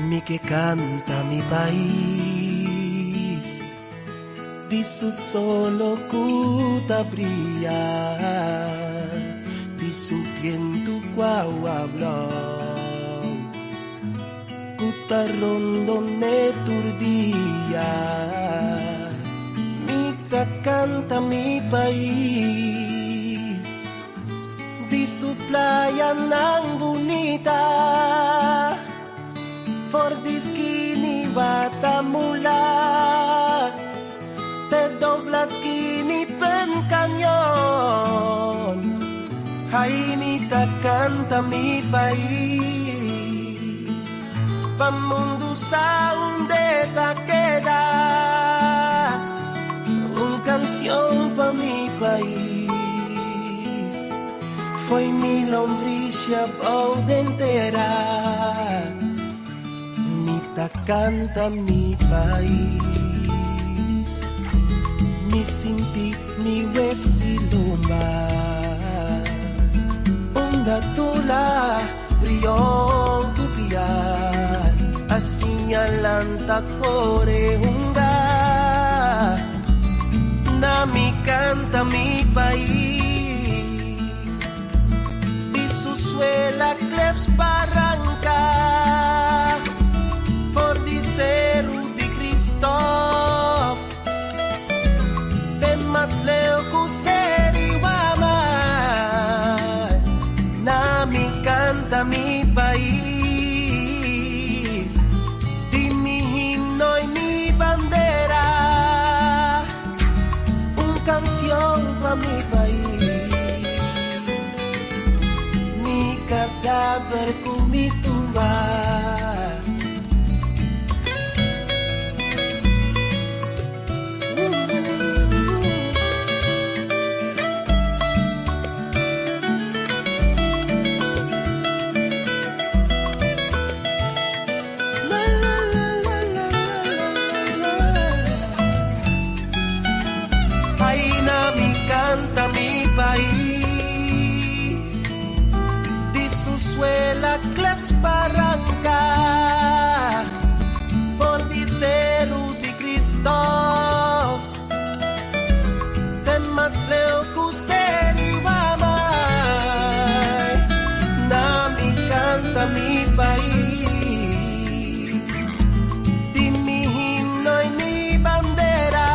Mi ke kanta mi pais di su solo ku ta bria, di su bientu ku awa blou ku ta rondon'é tur dia. Mi ta kanta mi pais di su playanan bunita, for di skini Watamula te dobla skini Pen Cañon. Ai, mi ta kanta mi pais pa mundu sa unda e ta keda. Un kanshon pa mi pais, fo'i mi lombrisia bou den tera. Mi ta kanta mi pais, mi sinti mi wes'i lomba. Unda Tula, Brion ku Piar a siña lanta kore hunga. Na mi kanta mi pais, di su suela Kleps Baranka, for di Seru di Kristòf te mas leu ku Seri Wamai. Na mi kanta mi pais, di mi himno i mi bandera. Un kanshon pa mi pais, mi kadaver ku mi tumba. Ai, na mi kanta mi pais, di su suela Kleps Baranka, for di Seru di Kristòf te mas leu ku Seri Wamai. Na mi kanta mi pais, di mi himno i mi bandera.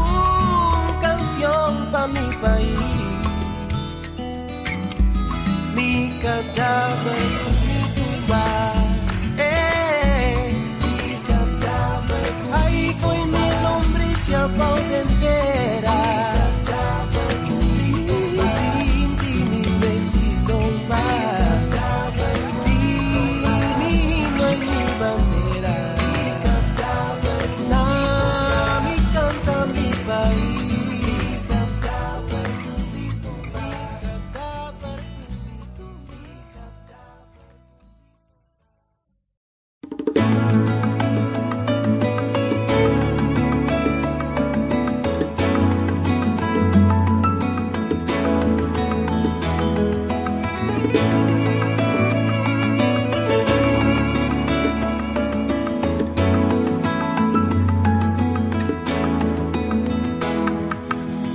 Un kanshon pa mi pais, mi kadaver ku mi tumba. Eh, mi kadaver ku Ai, fo'i mi lombrisia bou den tera. Mi sinti mi wes'i lomba. Di mi himno i mi bandera. Na mi kanta mi pais.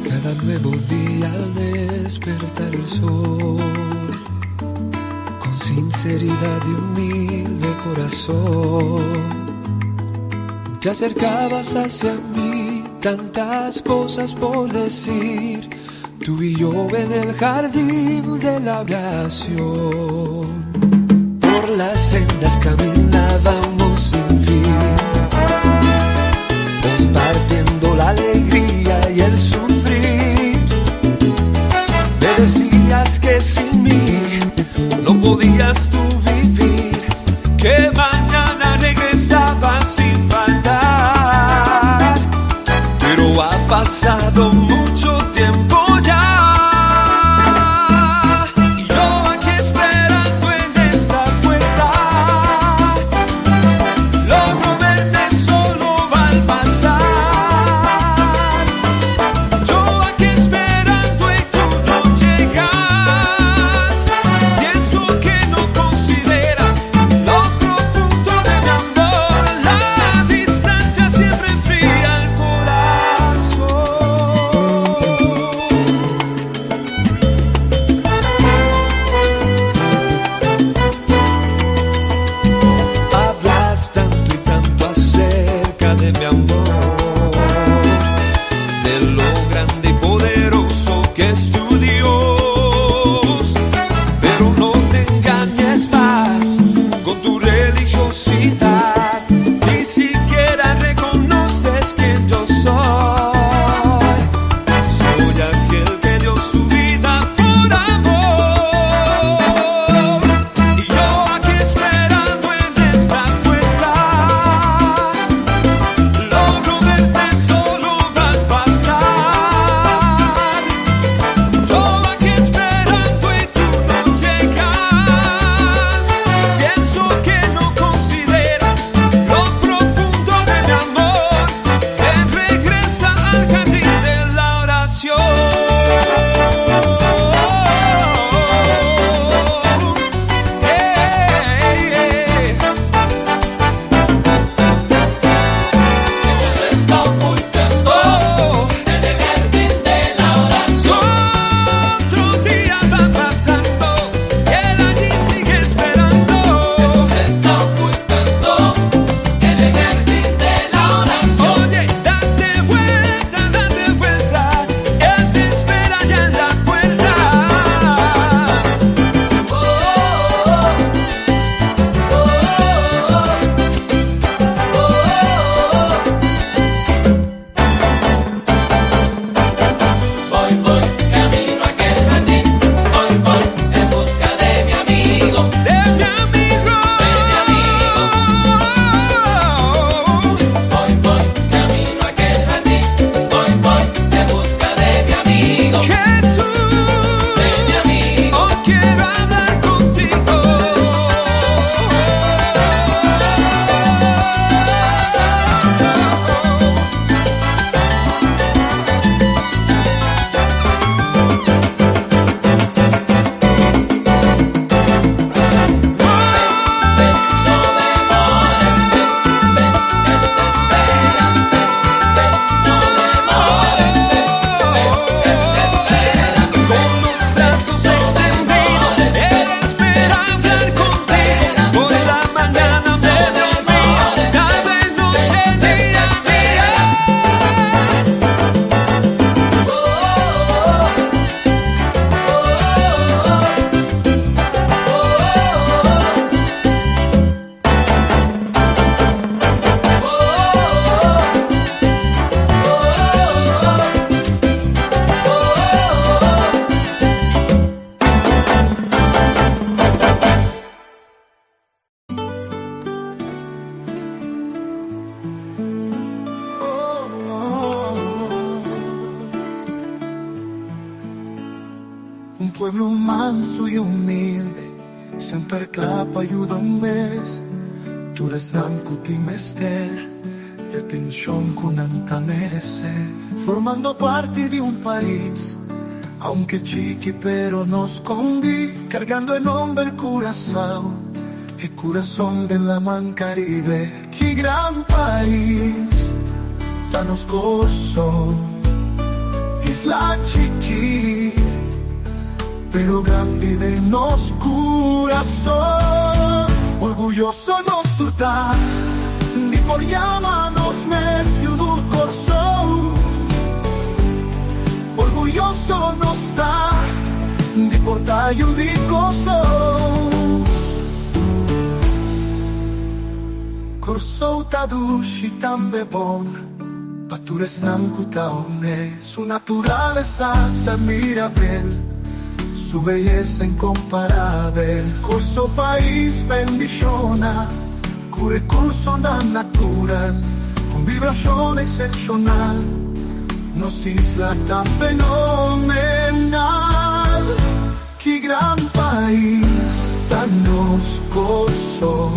Cada nuevo día al despertar el sol, con sinceridad y humilde corazón, te acercabas hacia mí, tantas cosas por decir, tú y yo en el jardín de la oración. Por las sendas caminábamos sin fin, compartiendo la alegría y el sufrir. Me decías que sin mí no podías tú vivir, que mañana regresabas sin faltar. Pero ha pasado mucho tiempo ya, y yo aquí esperando en esta puerta. Pueblo manso y humilde, semper cla pa yuda un mes. Tur esnan cu tin mester e atencion cu nan ta merece. Formando parti di un pais, aunke chiki pero no scondi, cargando e nomber Curaçao, e curason den laman Caribe. Ki gran pais ta nos Corsou, isla chiki pero grandi den nos curason. Orguyoso nos tur ta di por yama nos mes yu di Corsou. Orguyoso nos ta di por ta yu di Corsou. Corsou ta dushi tambe bon pa tur esnan cu ta honr'é. Su naturalesa ta admirabel, su beyesa incomparabel. Corsou pais bendiciona cu recursonan natural, un vibracion excepcional. Nos isla ta fenomenal. Ki gran pais ta nos Corsou,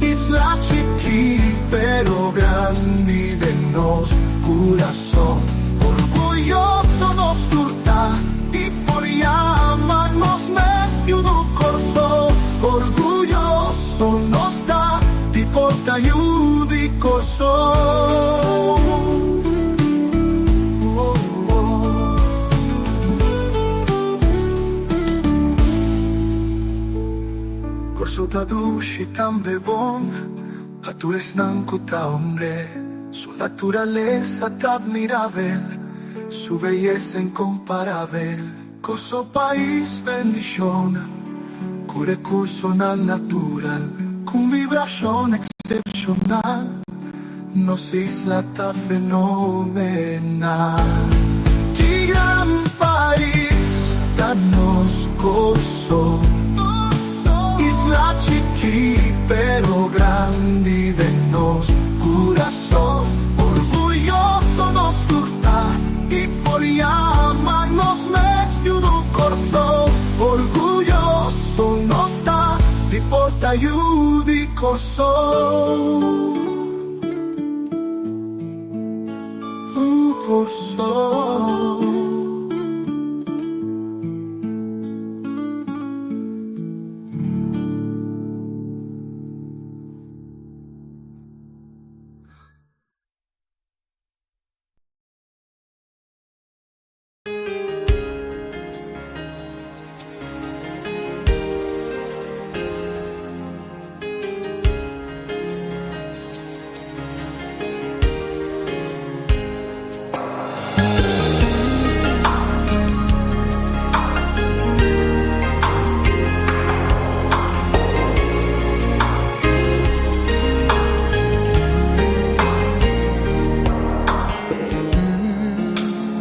isla chiki pero grandi den nos curason. Orguyoso nos tur ta di por yama nos mes yu di Corsou. Orguyoso nos ta di por ta yu di Corsou. Oh, oh. Corsou ta dushi tambe bon pa tur esnan cu ta honr'é. Su naturalesa ta admirabel, su beyesa incomparabel. Corsou pais bendiciona cu recursonan natural, cu un vibracion excepcional. Nos isla ta fenomenal. Ki gran pais ta nos Corsou, isla chiki pero grandi den nos curason. Orguyoso nos tur ta di por yama nos mes yu di Corsou. Orguyoso nos ta di por ta yu di Corsou. Corsou.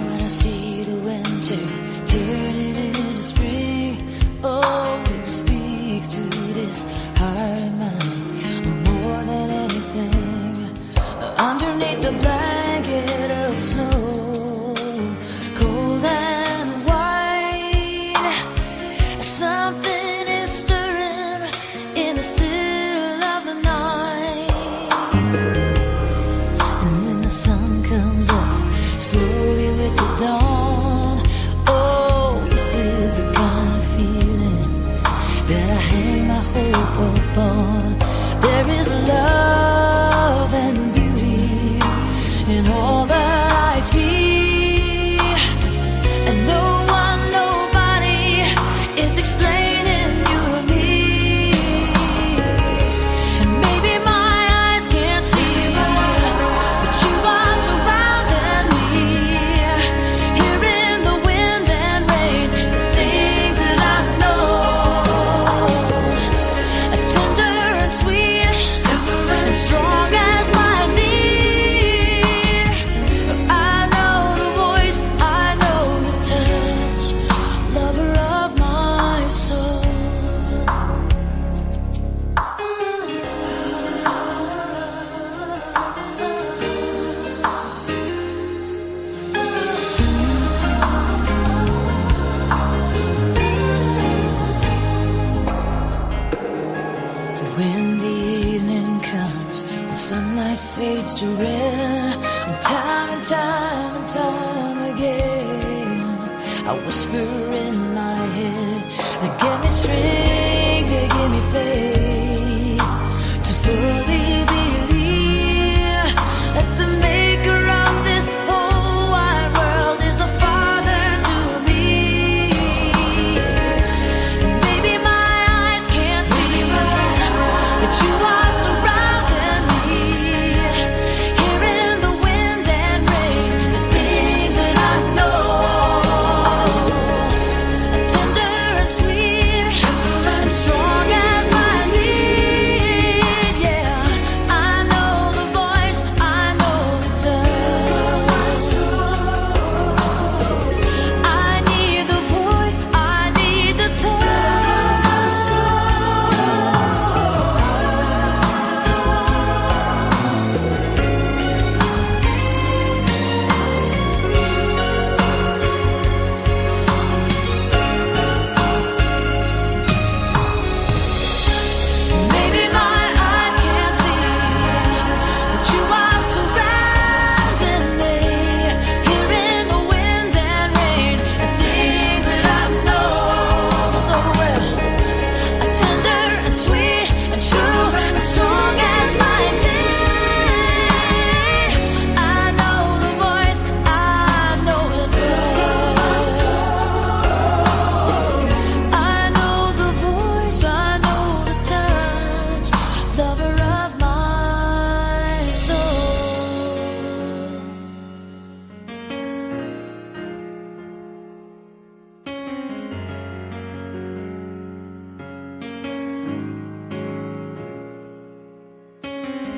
When I see the winter turning into spring, oh, it speaks to this heart of mine more than anything. Underneath the blanket of snow, cold and white, something is stirring in the still of the night. And then the sun comes up slowly with the dawn. Oh, this is the kind of feeling that I hang my hope upon. There is love and beauty in all that I see. And no one, nobody is explaining you to me. And maybe my eyes can't see, but you are surrounding me. Here in the wind and rain, the things that I know. A tender Fades to red. And time and time and time again, I whisper in my head, they give me strength, they give me faith to fully believe that the maker of this whole wide world is a father to me. Maybe my eyes can't see, but you are surrounding me, hearing the wind and rain, the things that I know, tender and sweet, and strong as my need. Yeah, I know the voice, I know the touch. I need the voice, I need the touch. Maybe my eyes can't see, but you are surrounding me, hearing the wind and rain, the things that I know so well, are tender and sweet and true and strong as my need. I know the voice, I know the touch. I know the voice, I know the touch, lover of my soul.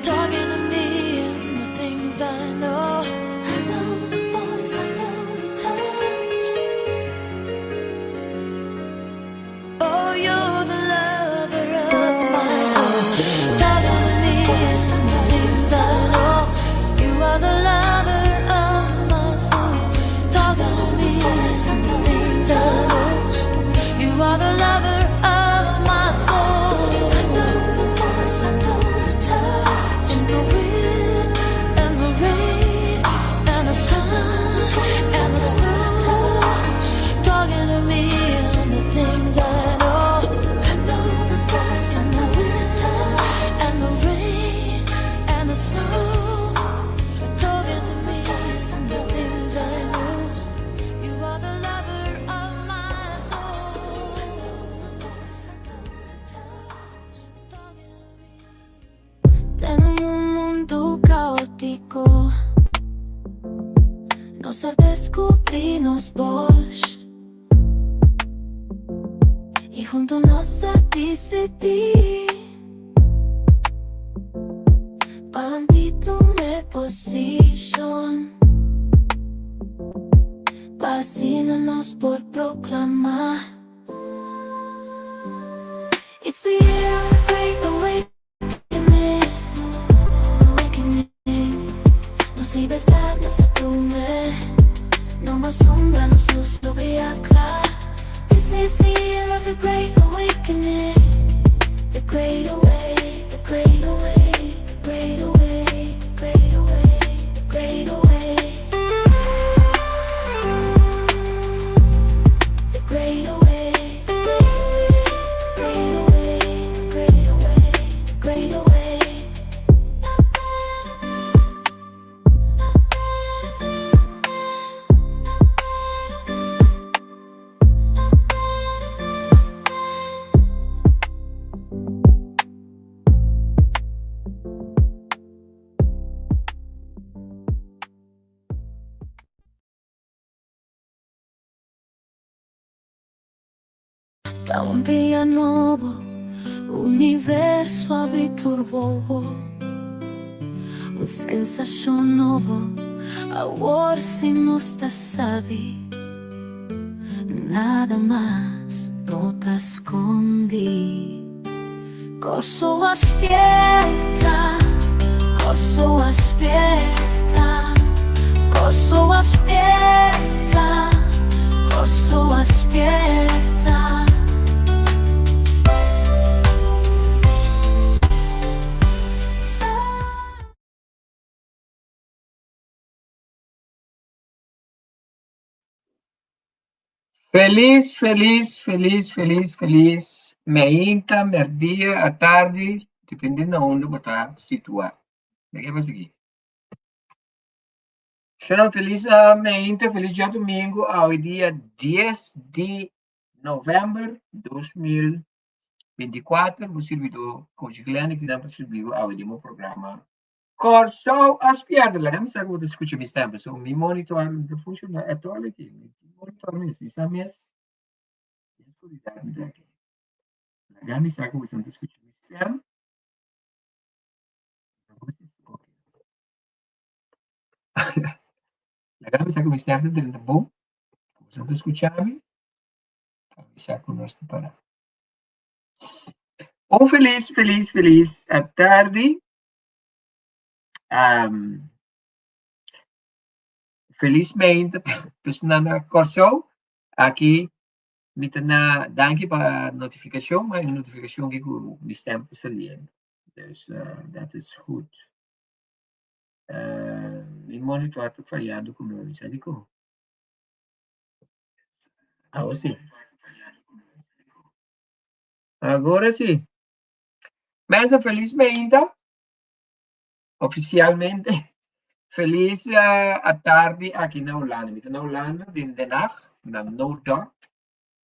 Talking to me and the things I know. I know the voice, I know the touch. Oh, you're the lover of my soul. Talking to me and the things I know. You are the lover of my soul. Talking to me and the things I know. You are the lover of my soul. I know the voice, I know the touch. In the wind and the rain and the sun and the snow. Talking to me and the things I know. I know the voice, I know the touch. And the rain and the snow. Talking to me and the things I know. You are the lover of my soul. I know the voice, I know the touch. Talking to me. Den un mundu kaótiko, nos a deskubrí nos bos i huntu nos a disidí pa tuma posishon, pa asina nos por proklamá. It's the year of the great awakening, awakening. Nos libertat nos a tuma. No mas sombra, nos lus lo bria kla. This is the year of the great awakening. The great awake, the great awake, the great awake, the great awake, the great awake. The great awake, the great awake, the great awake, the great awake, the great awake. Ta un dia nobo, universo a habri tur wowo. Un sensashon nobo, awor si nos ta sabi. Nada mas no ta skondí. Kòrsou a spièrta, Kòrsou a spièrta, Kòrsou a spièrta, Kòrsou a spièrta. Felis, felis, felis, felis, felis meinta, merdia, atardi, depende na unda bo ta situá. Ke pasa aki? Shalom, felis meinta, felis djadumingu, awe dia 10 di novèmber 2024, bo sirbidó Coach Glenn aki nan pa sirbi bo awe den bo programa Kòrsou a spièrta. Laga mi sa ku bo ta skucha mi stem, pasobra mi monitor no ta funshoná ètòl aki. Mi monitor mes, mi sa mes den skuridat mi ta aki. Laga mi sa ku bo ta skucha mi stem. Laga mi sa ku mi stem ta drenta bon, ku bo ta skucha mi, pa mi sa ku nos ta pará. Un felis, felis, felis atardi. Um, felizmente personal na Kòrsou. Aki mi ta na danki pa notifikashon, maar een notifikashon ki ku mi stem ta saliendo. Dus uh, dat is goed. Uh, mi monitor ta fallando ku mi, mi sa dikon. Awor sí. Agora sí. Mensen, feliz meinta. Oficialmente. Feliz uh, atardi aki na Hulanda. Mi ta na Hulanda, den Den Haag, na Noorddorp,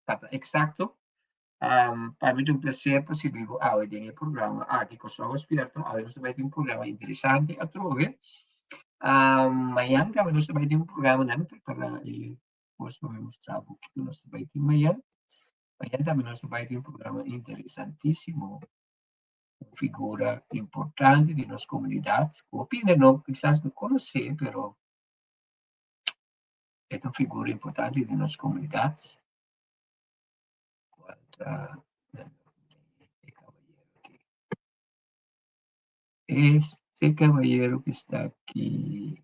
pa ta exacto. Um, pa mi ta un placer pa sirbi bo awe den e programa aki, Kòrsou Despierto. Awe nos ta bai tin un programa interesante atrobe. Um, mañan tambe nos ta bai tin un programa, nan prepara e kos pa mi mustra bo kiko nos ta bai tin mañan. Mañan tambe nos ta bai tin un programa interesantísimo. Un figura importante di nos komunidat. Ku hopi hende no kisas no konosé, pero e ta un figura importante di nos komunidat. Cual ta e caballero aquí? Este caballero que está aquí.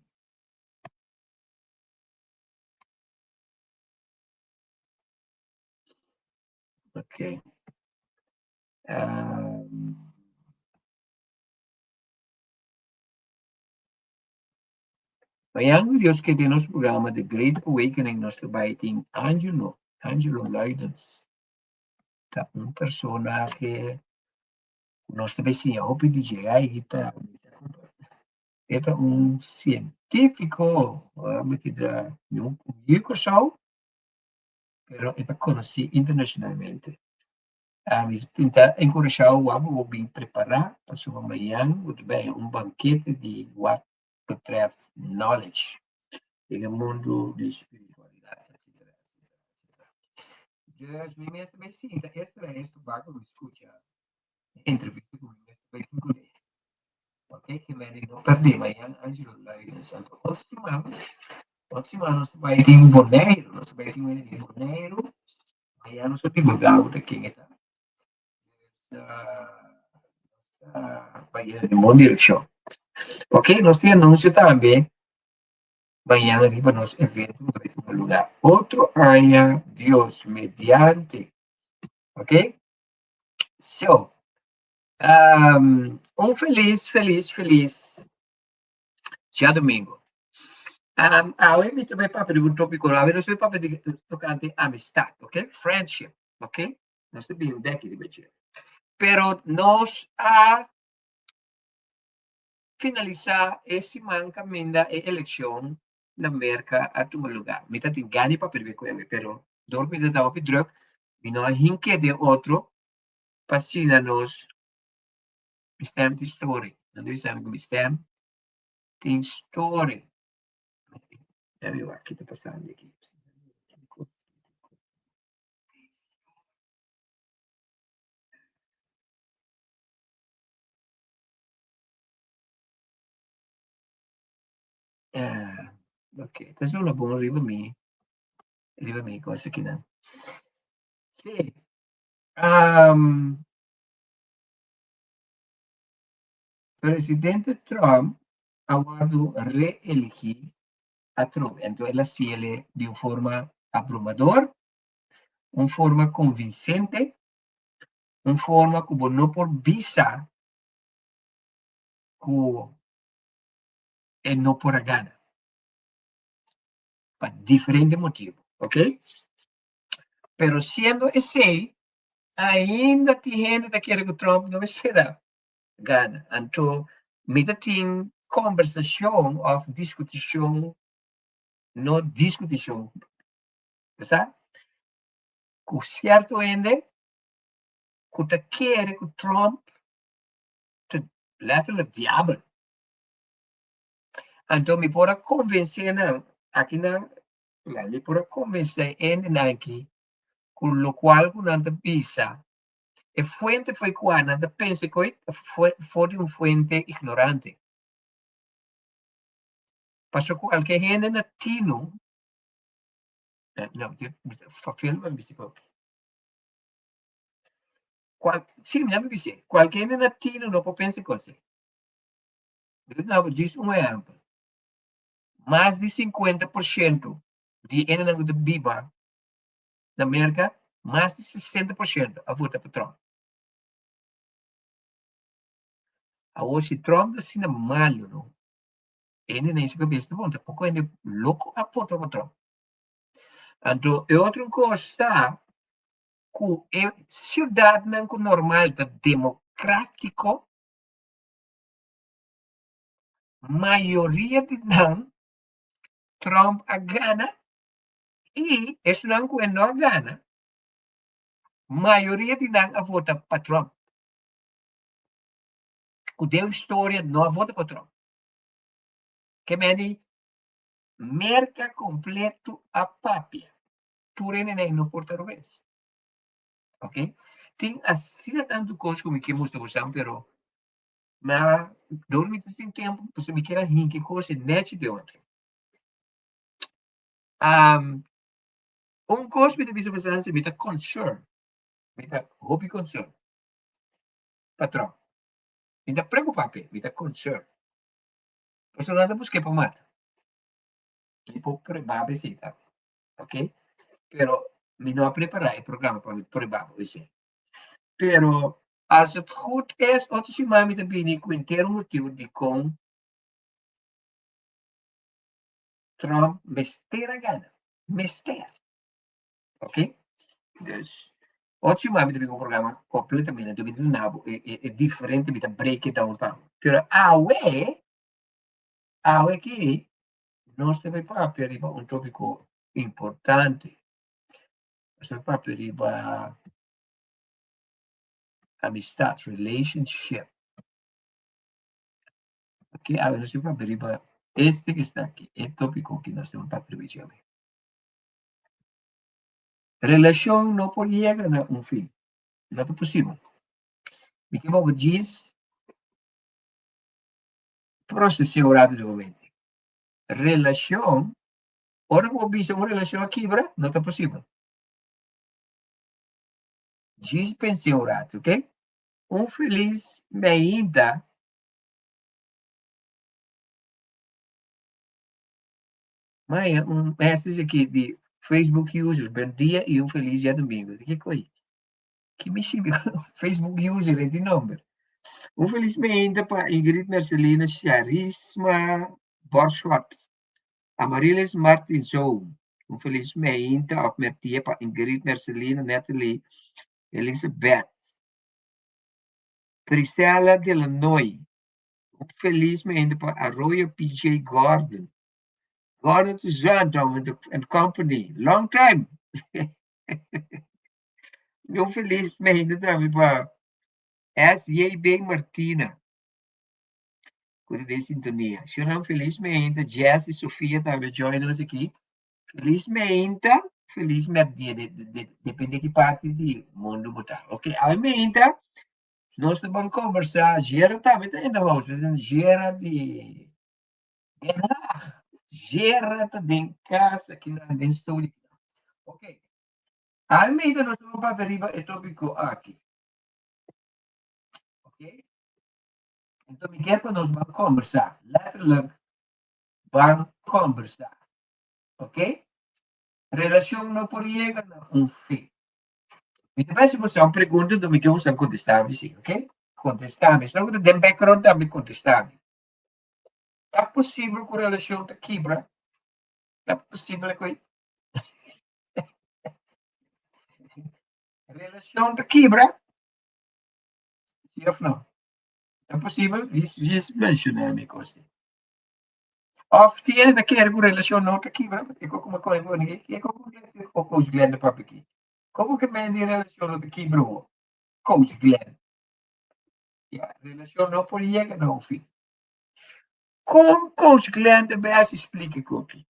Ok. Um, mañana Dios ke den nos programa The Great Awakening nos ta bai tin Angelo, Angelo Luidens. Ta un personahe ku nos ta bai siña hopi di dje. Ai ta e ta un sientífiko, mi keda un yu Kòrsou, pero e ta konosí internashonalmente. Mi ta enkurashá bo pa bo bin prepará pasobra mañan bo ta bai un bankete di wak betreft knowledge den e mundu di spiritualidat etcetera etcetera etcetera. Dus mi mes ta bai sinta extra esto pa mi skucha e entrevista ku mi mes ta bai tin kuné. Ok, ke mende no pèrdè mañan Angelo Luidens. Anto otro siman, otro siman nos ta bai tin Boneiru, nos ta bai tin wende di Boneiru. Mañan nos ta divulgá bo ta ken e ta. Nos ta bai den bon direkshon. Ok, nos tin anunsio tambe mañan riba nos evento ku ta bai tuma lugá otro aña Dios mediante. Ok, so um, un felis, felis, felis djadumingu. Um, awe mi ta bai papia di un tópiko, awe nos ta bai papia di tokante amistat, ok? Friendship, ok? Nos ta bin bek riba dje. Pero nos a finalisá e siman kaminda e elekshon na Merka a tuma lugá. Mi ta tin gana di papia riba e kuewe, pero dor ku mi ta ta hopi drùk, mi no a hink'é den otro pa asina nos mi stem tin story. Nan ta bisa mi ku mi stem tin story. Dame wak ki ta pasando aki. Ah, ok, ta zona bon riba mi, riba mi kos akinan. Sí. Um, Presidente Trump a wòrdu reeligí atrobe, anto el a hasiel di un forma abrumador, un forma konvinsente, un forma ku bo no por bisa ku e no por a gana, pa diferente motibu, ok. Pero siendo esei, ainda tin hende ta kere ku Trump no mester a gana. Anto mi ta tin kombersashon òf diskutishon, no diskutishon, sa, ku sierto hende ku ta kere ku Trump ta letterlijk diabel. Anto mi por a konvensé nan aki nan, mi por a konvensé hendenan aki ku lokual ku nan ta bisa, e fuente fo'i kua nan ta pensa ku ta for di un fuente ignorante. Pasobra kualke hende na tinu, no, mi bisa ku Cual, sí, mi a bis'é. Cualke hende na tino no por pensa cos ei. Mi ta duna bo djis un ehempel. Mas di 50% di hendenan cu ta biba na Merca, mas di 60% a vota pa Trump. Awor, si Trump ta asina malo, no, hendenan su cabeza ta puntra, poco hende loco a vota pa Trump. Anto, e otro cos ta ku e siudatnan ku normal ta demokratiko, mayoria di nan Trump a gana i esnan ku e no a gana, mayoria di nan a vota pa Trump. Ku den historia no a vota pa Trump. Ke meni Merka kompleto a papia. Tur hende na e no por ta robes. Ok? Tin asina tantu kos ku mi ke mustra bosan, pero ma dor mi ta sin tempu, pasobra mi kier a hinka e kos e nechi den otro. Um, un kos mi ta bisa bosan si mi ta concern, mi ta hopi concern pa Trump. Mi ta preocupa p'e, mi ta concern. Pasobra nan ta busk'é pa mata. Mi por prueba esei tambe. Ok, pero mi no a prepara e programa pa mi prueba bo esei. Pero als het goed is, otro siman mi ta bini ku henter motibu dikon Trump mester a gana. Mester. Ok? Dus, otro siman mi ta bini ku un programa kompletamente, anto mi ta duna bo e, e, e diferente, mi ta break it down pa bo. Pero awe, awe aki, Nos ta bai papia riba un tópiko importante. Nos ta bai papia riba amistat, relationship. Ok, awe nos ta bai papia riba este que está aki, e tópiko ki nos ta bai papia riba dje awe. Relashon no por yega na un fin. No ta posibel. Mi ke bo djis Proces'é un rato di bo mente. Relacion, ora ku bo bisa un relacion a kibra, no ta posibel. Djis pens'é un rato, ok? Un felis meinta Maya, un message aki di Facebook user, bon dia y un felis diadomingo. Di kiko ei? Ki mi sibi Facebook user e tin nomber. Un felis meinta pa Ingrid Mercelina Charisma Borschot. Amarilis Martinzoon. Un felis meinta of mertia pa Ingrid Mercelina Natalie Elizabeth. Priscella Delanoy. Un felis meinta pa Arroyo PJ Gordon. Gordon Tuzanto and company. Long time. Un felis meinta tambe pa SJB Martina ku ta den sintonia. Shonnan felis meinta, Jess i Sofia tambe join nos aki. Felis meinta, felis merdia, de, de, de, depende ki parti di mundu bo ta. Ok, awe meinta nos ta ban kombersá, Gerard tambe ta in the house, president Gerard di Den Haag. Gerard ta den kas aki nan den studio. Ok, awe meinta nos ta ban papia riba e topiko aki. Ok? Enton mi kier pa nos ban kombersá. Letterlijk ban kombersá. Ok? Relashon no por yega na un fin. Mi ta hasi boso un pregunta, enton mi kier boso kontestá mi si, ok? Kontestá mi. Esnan ku ta den background tambe kontestá mi. Ta posibel ku relashon ta kibra? Ta posibel ku? Relashon ta kibra? Si òf no? Ta posibel? Djis menshoná mi kos. Òf tin hende ta kere ku relashon no ta kibra? E kos ku mi kohe bo aki, e kos ku Coach Glenn ta papia aki. Komo ke men di relashon no ta kibra bo? Coach Glenn. Ya, relashon no por yega na un fin. Kon Coach Glenn ta bai hasi splika ku aki?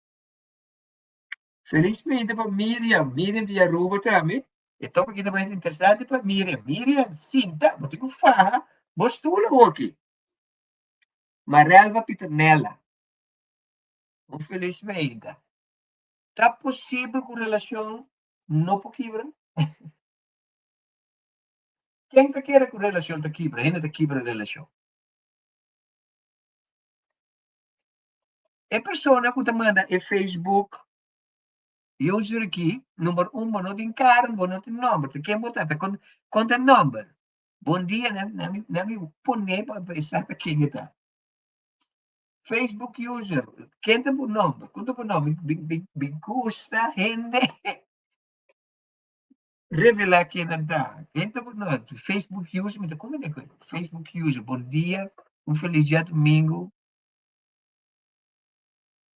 Felismente pa Miriam, Miriam di Aruba tambe. E topic aki ta bai interesante pa Miriam. Miriam, sinta, bo tin ku faha bo stoel awoki. Marelva Pieternella, un felis meinta. Ta posibel ku relashon no por kibra? Ken ta kere ku relashon ta kibra? Hende ta kibra relashon. E persona ku ta manda e Facebook user aki, number un bo no tin kara, bo no tin nòmber, ta ken bo ta? Ta kon kon ta e nòmber? Bon dia, nan mi pone pa e sa ta ken e ta. Facebook user, ken ta bo nòmber? Kon ta bo nòmber? Mi mi mi gusta hende revelá ken nan ta. Ken ta bo nòmber? Facebook user, mi ta komo ku Facebook user, bon dia, un felis djadumingu.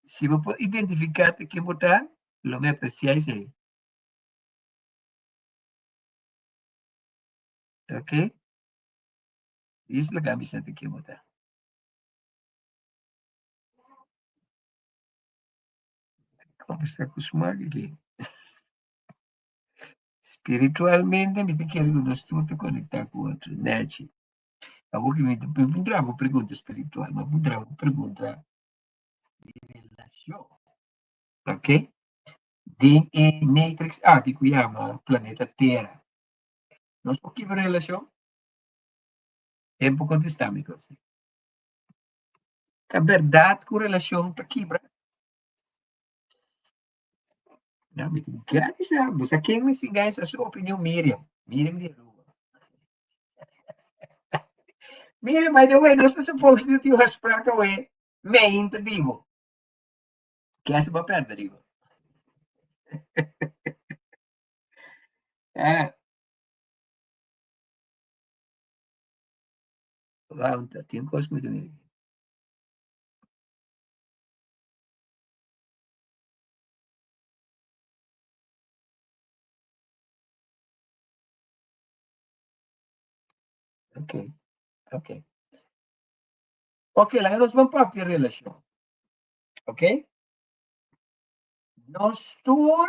Si bo por identifiká ta ken bo ta, lo mi apresiá esei. Ok? Dis laga mi sa ta ken bo ta. Kombersá ku smak aki. Spiritualmente mi ta kere ku nos tur ta konektá ku otro. Nechi. Awor ki mi ta puntra bo pregunta spiritual, mi a puntra bo pregunta di relashon. Ok? Den e matrix aki ku yama planeta Tera, nos por kibra relashon? Ken por kontestá mi kos ei? Ta bèrdat ku relashon ta kibra? Ya, mi tin gana di sa, bo sa ken mi sin gana di sa su opinion? Miriam, Miriam di Aruba. Miriam, by the way, nos ta supposed to tin un afspraak awe meinta di bo. Ke bo a perde riba? Eh. Wanta, tin kos mi ta mira aki. Ok, ok. Ok, laga nos ban papia relashon. Ok? Nos tur,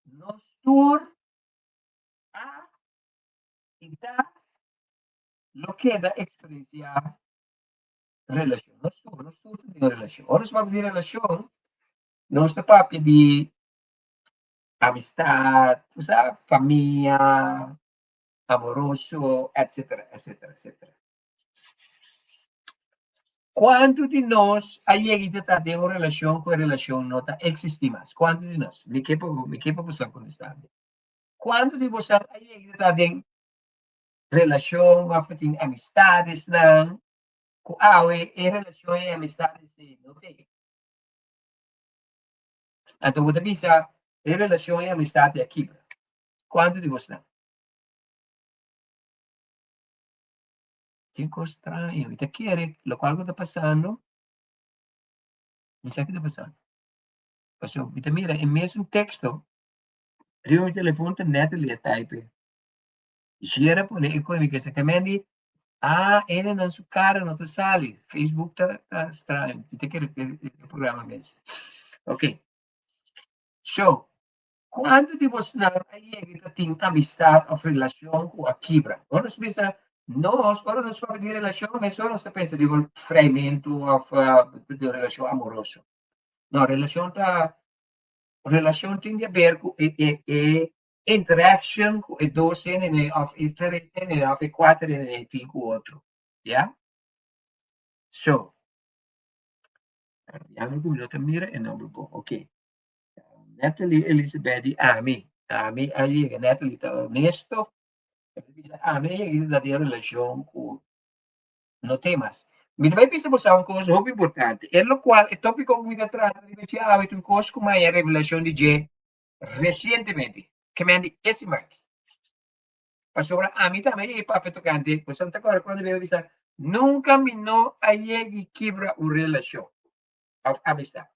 nos tur a i ta lo keda eksperensiá relashon. Nos tur, nos tur ta den un relashon. Ora nos papia di relashon, nos ta papia di amistad, bo sa, famia, amoroso, etcetera, etcetera, etcetera. Kuantu di nos a yega i ta ta den un relashon ku e relashon no ta eksistí mas? Kuantu di nos? Mi ke pa mi ke pa boso kontestá mi. Kuantu di boso a yega i ta ta den relashon òf ta tin amistadesnan ku awe e relashon i amistades ei no t'ei? Anto bo ta bisa e relashon i amistat ei a kibra. Kuantu di bosnan? Tin kos straño. Mi ta kere lokual ku ta pasando, mi sa ki ta pasando. Pasobra mi ta mira e mesun teksto riba mi telefon ta Natalie a type. Jera pone e koe mi ke sa kemendi, ah, ene nan su kara no ta sali. Facebook ta ta straño. Mi ta kere e programa mes. Ok. So, kuantu di bosnan a yega ta tin amistat òf relashon ku a kibra? Ora nos bisa nos, ora nos papia di relashon, mesora nos ta pensa di un freimentu òf di un relashon amoroso. No, relashon ta, relashon tin di aber ku e e e interaction ku e dos hendenan òf e tres hendenan òf e kuater hendenan tin ku otro. Ya? So, ya mi no ta mira e nomber bon. Ok. Natalie Elizabeth di ami. Ami a yega, Natalie ta honesto. El a bisa, ami a yega di ta den relashon ku no te mas. Mi ta bai bisa boso un kos hopi importante. E lokual, e topiko ku mi ta trata riba dje awe ta un kos ku mi a haña revelashon di dje resientemente. Ke men di esi mark. Pasobra ami tambe e papia tokante, bo sa ta kòrda kuando mi a bisa, nunka mi no a yega kibra un relashon òf amistat.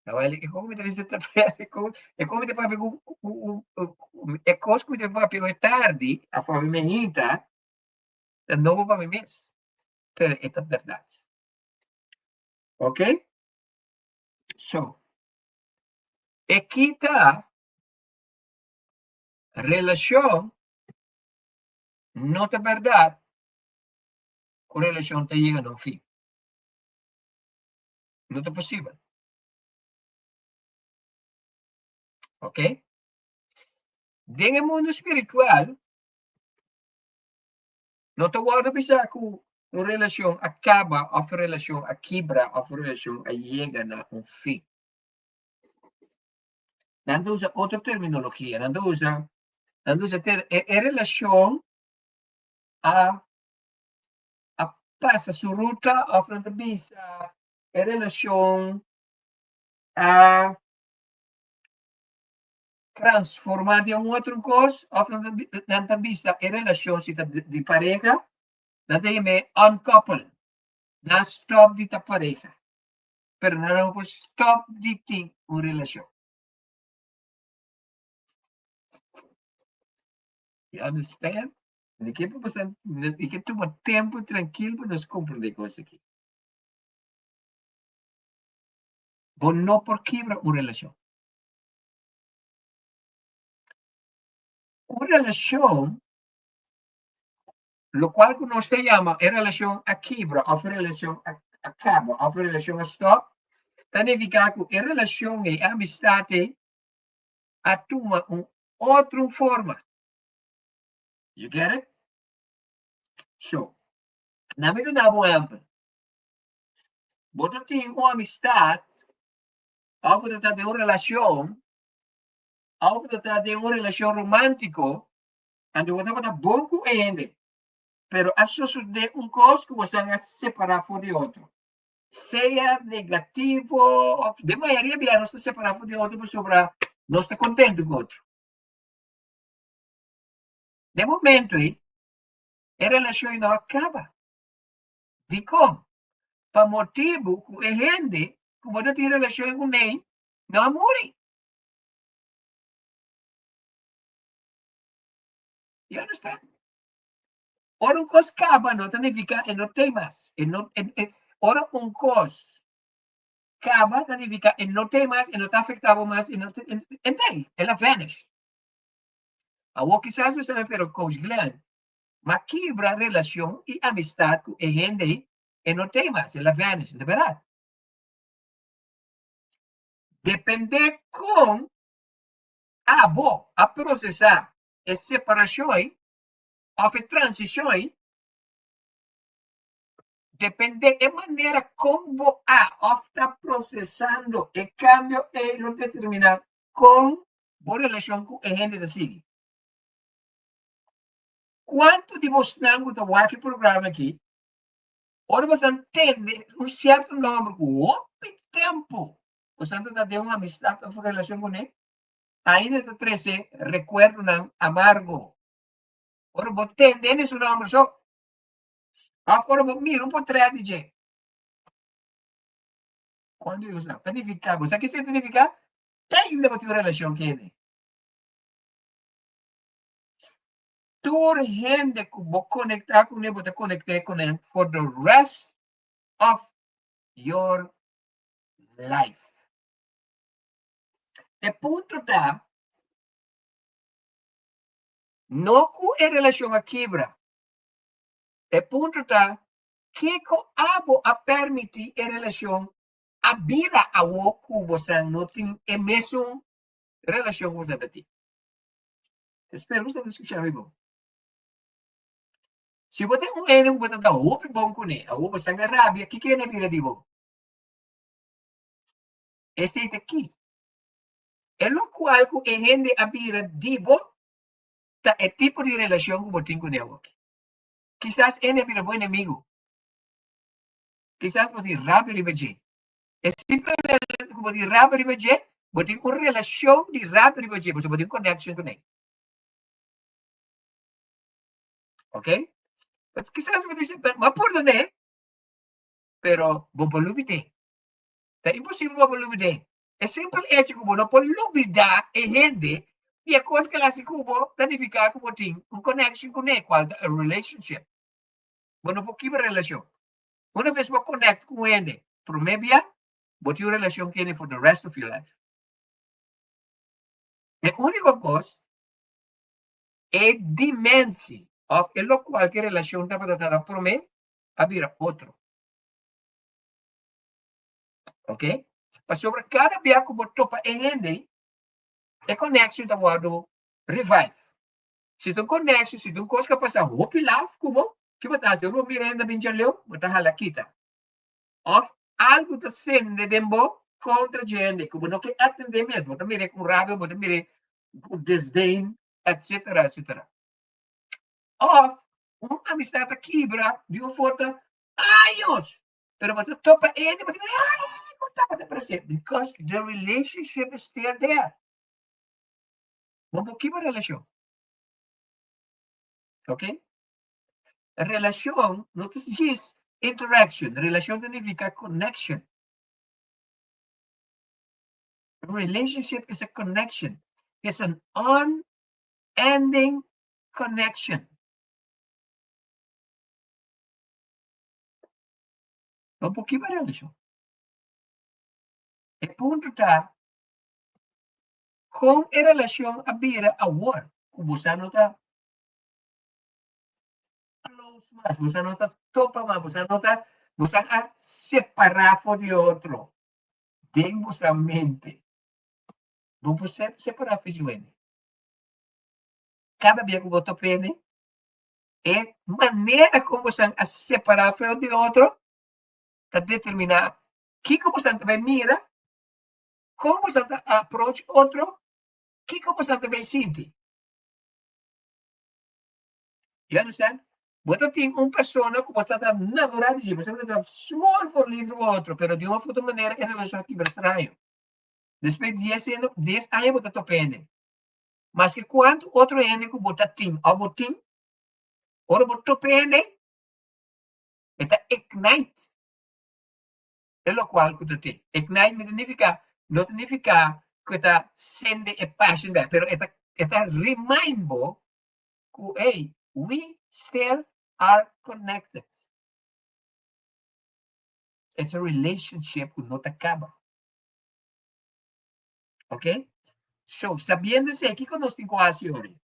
Awel, e kos ku mi ta bisa ta e kos ku mi ta papia ku e kos ku mi ta papia hoy tardi, a for mi meinta, ta nobo pa mi mes, pero e ta bèrdat. Ok? So, e kita relashon no ta bèrdat ku relashon ta yega na un fin. No ta posibel. Ok? Den e mundu spiritual, no ta wòrdu bisa ku un relashon a kaba òf un relashon a kibra òf un relashon a yega na un fin. Nan ta usa otro terminologia, nan ta usa, nan ta usa ter, e, e relashon a a pasa su ruta òf nan ta bisa e relashon a transformá den un otro kos òf nan ta nan ta bisa e relashon si ta di pareha nan ta yam'é uncouple nan stòp di ta pareha pero nan no por stòp di tin un relashon. You understand? Mi ke pa boso, mi ke tuma tempu trankil pa nos komprendé kos aki. Bo no por kibra un relashon. Un relashon, lokual ku nos ta yama e relashon a kibra òf e relashon a kaba òf e relashon a stòp, ta nifiká ku e relashon ei, e amistat ei, a tuma un otro forma. You get it? So, na mi duna bo un ehèmpel. Bo ta tin un amistat òf bo ta ta den un relashon òf bo ta ta den un relashon romántiko, anto bo tabata bon ku e hende, pero a sosodé un kos ku boso a separá for di otro. Sea negativo òf den mayoria bia nos ta separá for di otro pasobra nos ta kontentu ku otro. Den momento ei, e relashon ei no a kaba. Dikon? Pa motibu ku e hende ku bo ta tin relashon kuné no a muri. You understand? Ora un kos kaba no ta nifiká e no t'ei mas. E no, e, e, ora un kos kaba ta nifiká e no t'ei mas, e no ta afektá bo mas, e no ta, e, e t'ei, el a vanish. Awor kisas bo sabe pero Coach Glenn, ma kibra relacion y amistad cu e hende ey, e no t'ey mas, el a vanish, de berdad. Depende con abo a procesa e separacion ey of e transicion ey, depende e manera con bo a of ta procesando e cambio ey lo determina con bo relashon ku e hende ta sigui. Kuantu di bosnan ku ta wak e programa aki, ora bosan tende un sierto nòmber ku hopi tempu bosan ta ta den un amistat òf relashon kuné, ainda ta trese rekuerdonan amargo. Ora bo tende su nòmber so, òf ora bo mira un potrèt di dje. Kuantu di bosnan? Ta nifiká, bo sa kiko ta nifiká? Te ainda bo tin un relashon ku hende. Tur hende ku bo konektá kuné, bo ta konektá kuné for the rest of your life. E punto ta, no ku e relashon a kibra. E punto ta, kiko abo a permití e relashon a bira awo ku bosan no tin e mesun relashon ku bosan ta tin. Espero bosan ta skucha mi bon. Si bo tin un hende ku bo ta ta hopi bon kuné, awo bosan a rabia, kiko hende a bira di bo? Esei ta ki. E lokual ku e hende a bira di bo ta e tipo di relashon ku bo tin kuné awoki. Kisas e hende a bira bo enemigu. Kisas bo tin rabia riba dje. E simplemente ku bo tin rabia riba dje, Bo tin un relashon di rap riba dje, pasobra bo tin connection kuné. Ok? Kisas bo dice, pero m'a pordon'é, pero bo por lubid'é. Ta imposibel bo por lubid'é. E simpel hecho ku bo no por lubidá e hende i e kos ku el hasi ku bo ta nifiká ku bo tin un connection kuné, kual ta a relationship. Bo no por kibra relashon. Una bes bo connect ku un hende promé bia, bo tin un relashon ku hende for the rest of your life. E úniko kos, e dimensi òf e lokual ku e relashon tabata ta promé a bira otro. Ok? Pasobra kada bia ku bo topa e hende, e connection ta wòrdu revive. Si ta un connection, si ta un kos ku a pasa hopi laf ku bo, ki bo ta hasi? Ora bo mira hende bin djaleu, bo ta hala kita. Òf algu ta sende den bo kontra dje hende ku bo no ke atendé mes. Bo ta mir'é ku rabia, bo ta mir'é ku desdén, etsetera, etsetera. Òf un amistat ta kibra di un forma años, pero bo ta topa hende, bo ta mira, ay, ku tabata presente, because the relationship is still there. Bo por kibra relashon. Ok? Relashon no ta djis interaction, relashon ta nifiká connection. Relationship is a connection. It's an unending connection. Bo por kiba relashon. E punto ta kon e relashon a bira awor ku bo sa no ta close mas, bo sa no ta topa mas, bo sa no ta, bo sa a separá for di otro den bo sa mente. Bo por separá for di wende. Kada bia ku bo topa hende, e manera kon bosan a separá for di otro ta determiná kiko bosan ta bai mira, kon bosan ta approach otro, kiko bosan ta bai sinti. You understand? Bo ta tin un persona ku bo ta ta namorá di dje, bo ta ta small for lief riba otro, pero di un of otro manera e relashon a kibra straño. Despues di dies aña, dies aña bo ta topa hende. Maske kuantu otro hende ku bo ta tin òf bo tin, ora bo topa hende, e ta ignite e lokual ku ta tin. Ignite mi ta nifiká, no ta nifiká ku e ta sende e passion bèk, pero e ta e ta remind bo ku hey, we still are connected. It's a relationship ku no ta kaba. Ok? So, sabiendo esei, kiko nos tin ku hasi ori?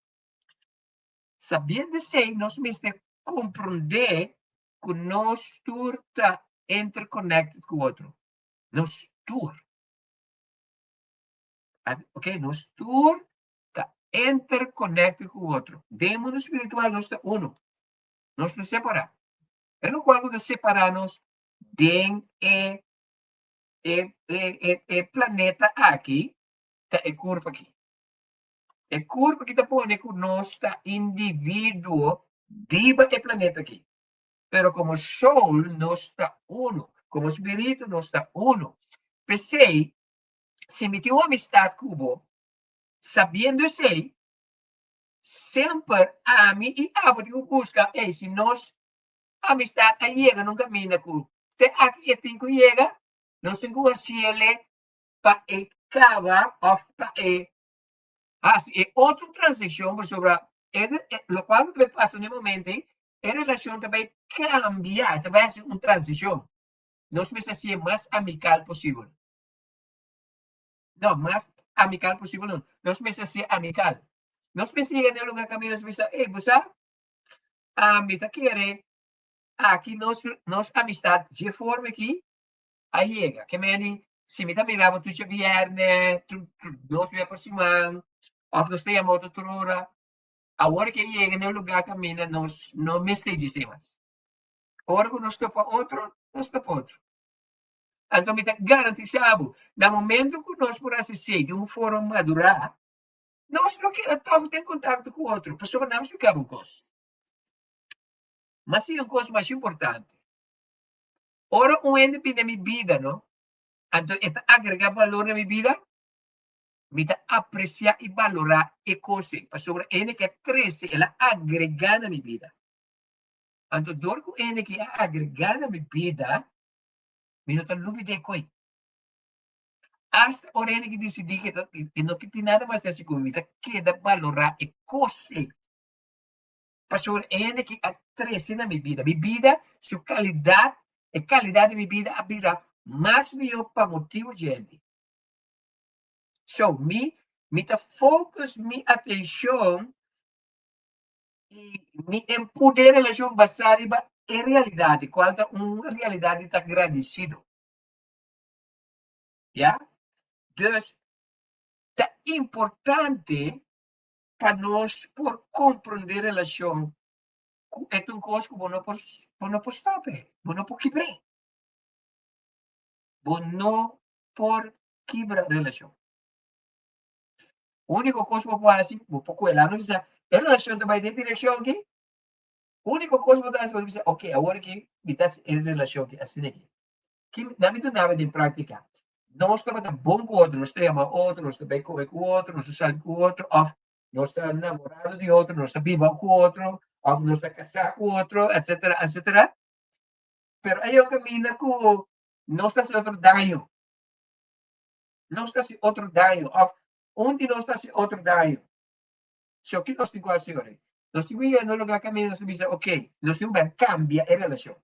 Sabiendo esei, nos mester komprondé ku nos tur ta interconnected ku otro. Nos tur. Ok? Nos tur ta interconnected ku otro. Den mundo spiritual nos ta uno. Nos ta separá. E lokual ku ta separá nos den e e, e, e, e planeta aki ta e kurpa aki. E kurpa aki ta pone ku nos ta individuo diba e planeta aki. Pero komo soul nos ta uno, komo spiritu nos ta uno. P'esei, si mi tin un amistat ku bo, sabiendo esei, semper ami i abo tin ku buska, ey, si nos Amistad a yega na un caminda cu te aki e tin cu yega, nos tin cu haciele pa e caba of pa e haci e otro transaccion pasobra e locual cu ta bay pasa na e momento ey, e relacion ta bay cambia, ta bay haci un transicion. Nos mester hacié mas amical posibel. No, mas amical posibel no, nos mester hacié amical. Nos mester yega na e lugar caminda nos bisa, ey bo sa, Ami ta kere aki nos nos amistad dje forma aki a yega. Ke meni si mi ta mira bo tur djabierne, tur tur dos bia pa siman, of nos ta yama otro tur ora, awor ke yega na e lugar kaminda nos no mester djis ei mas. Ora ku nos topa otro, nos topa otro. Anto mi ta garantisa bo, na momento ku nos por hasi esei di un forma madurá, Nos lo keda tòg den kontakto ku otro, pasobra nan splika bo un kos. Ma si un kos mas importante. Ora un hende bini den mi bida, no, anto e ta agregá balor na mi bida. Mi ta apresiá i balorá e kos ei, pasobra hende ke a trese, el a agregá na mi bida. Anto dor ku hende ke a agregá na mi bida, mi no ta lubid'é ku ei. Asta ora hende ke disidí ke ta ke no ke tin nada mas hasi ku mi, mi ta keda balorá e kos ei. Pasobra e hende ke a trese na mi bida, mi bida su kalidat, e kalidat di mi bida a bira mas mihó pa motibu dje hende. So, mi mi ta focus mi atencion y mi empude relacion basá riba e realidad, cual ta un realidad di ta agradecido. Ya? Dus, ta importante pa nos por comprende relacion cu e ta un cos cu bo no por, bo no por stop e, bo no por kibr'é. Bo no por kibra relashon. Úniko kos bo por hasi, bo por kuela no bisa, e relashon ta bai den direkshon aki. Úniko kos bo ta hasi, bo ta bisa, ok, awor aki mi ta hasi e relashon aki asina aki. Ki na mi duna den práktika. Nos tabata bon ku otro, nos ta yama otro, nos ta bai kome ku otro, nos ta sali ku otro, òf nos ta namorado di otro, nos ta biba ku otro, òf nos ta kasá ku otro, etsetera, etsetera. Pero hay un kaminda ku nos ta hasi otro daño. Nos ta hasi otro daño òf un di nos ta hasi otro daño. So ki nos tin ku hasi ora? Nos tin ku yega na un lugá kaminda nos ta bisa ok, nos tin ku bai kambia e relashon,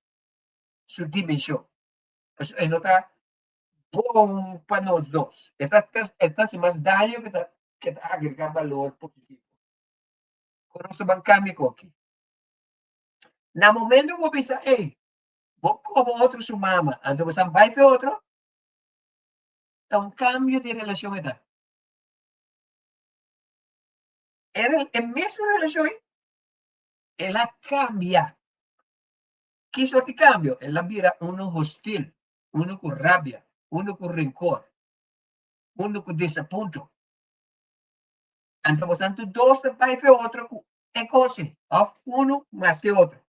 su dimenshon. Pasobra e no ta bon pa nos dos. E ta e ta hasi mas daño ke ta ke ta agregá balor positivo. Kon nos ta ban kambia ku aki? Na momento ku bo bisa ey, bo koba otro su mama, anto bo sa bai fe otro, ta un cambio di relacion e ta. E, e mesun relacion ei, el a cambia. Ki soort di cambio? El a bira uno hostil, uno cu rabia, uno cu rencor, uno cu desapunto. Anto bo san tur dos ta bai fe otro cu e cos ei, of uno mas que otro.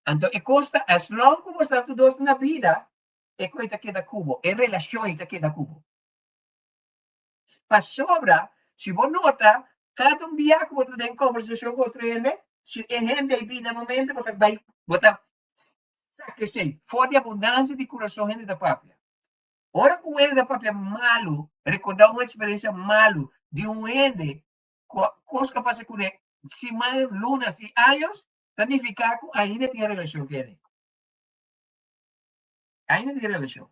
Anto e cos ta, as long cu bo san tur dos na bida, e koe ta keda ku bo, e relashon ei ta keda ku bo. Pasobra, si bo nota, kada un bia ku bo ta den kombersashon ku otro hende, si e hende ei bini na momento, bo ta bai, bo ta saka esei. For di abundansia di kurason hende ta papia. Ora ku un hende ta papia malu, rekordá un eksperensia malu di un hende ku kos ku a pasa kuné siman, lunas i años, ta nifiká ku ainda tin e relashon ku hende. Ainda tin relashon.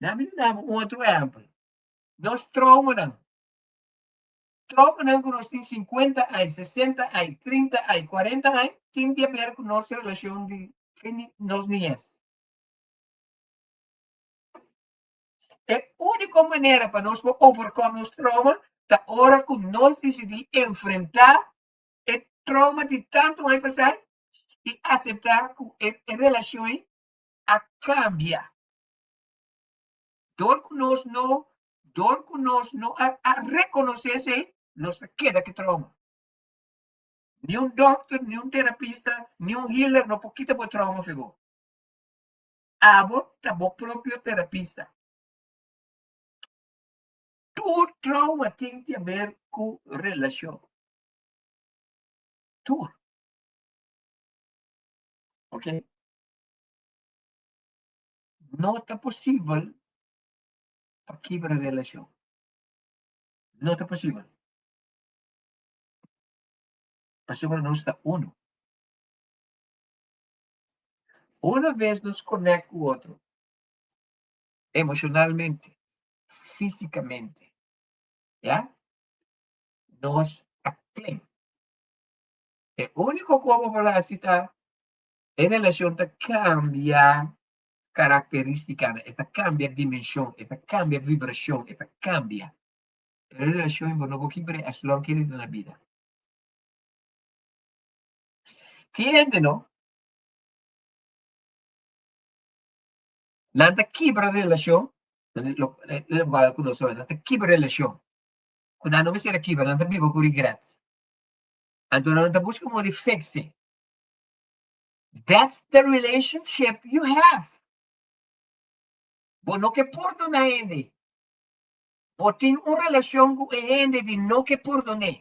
Na mi ta daba un otro ehèmpel. Nos troumanan. Troumanan ku nos tin sinkuenta aña, sesenta aña, trinta aña, kuarenta aña, tin di aber ku nos relashon di fin di nos niñes. E úniko manera pa nos por overkome nos trauma ta ora ku nos disidí enfrentá e trauma di tantu aña pasá i aseptá ku e relashon ei a kambia. Dor ku nos no, dor ku nos no a, a rekonosé esei, nos ta keda ku e trauma. Ni un dòkter, ni un terapista, ni un healer no por kita bo trauma for bo. Abo ta bo propio terapista. Tur trauma tin di haber ku relashon. Tur. Ok? No ta posibel pa kibra relashon. No ta posibel. Pasobra nos ta uno. Una vez nos connect cu otro, emocionalmente, físicamente, ya, nos a klim. E úniko ku bo por hasi ta e relashon ta kambia karakterístikanan, e ta kambia dimenshon, e ta kambia vibrashon, e ta kambia. Pero e relashon bo no por kibr'é as long ku e ta na bida. Tin hende no, nan ta kibra relashon, lokual ku nos ta nan ta kibra relashon, ku nan no mester a kibra, nan ta biba ku regrets. Anto nan ta buska modo di fix it. That's the relationship you have. Bo no ke pordona hende. Bo tin un relashon ku e hende di no ke pordon'é.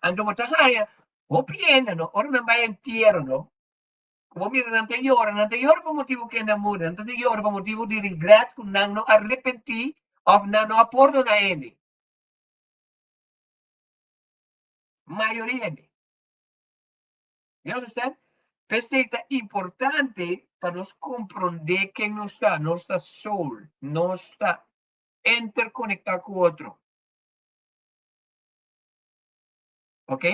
Anto bo ta haña hopi hende no, ora nan bai entiero no, ku bo mira nan ta yora, nan ta yora pa motibu ku nan muri, nan ta yora pa motibu di regret ku nan no a repentí òf nan no a pordoná hende. Mayoria hende. You understand? P'esei ta importante pa nos komprondé ken nos ta. Nos ta soul. Nos ta interkonektá ku otro. Ok?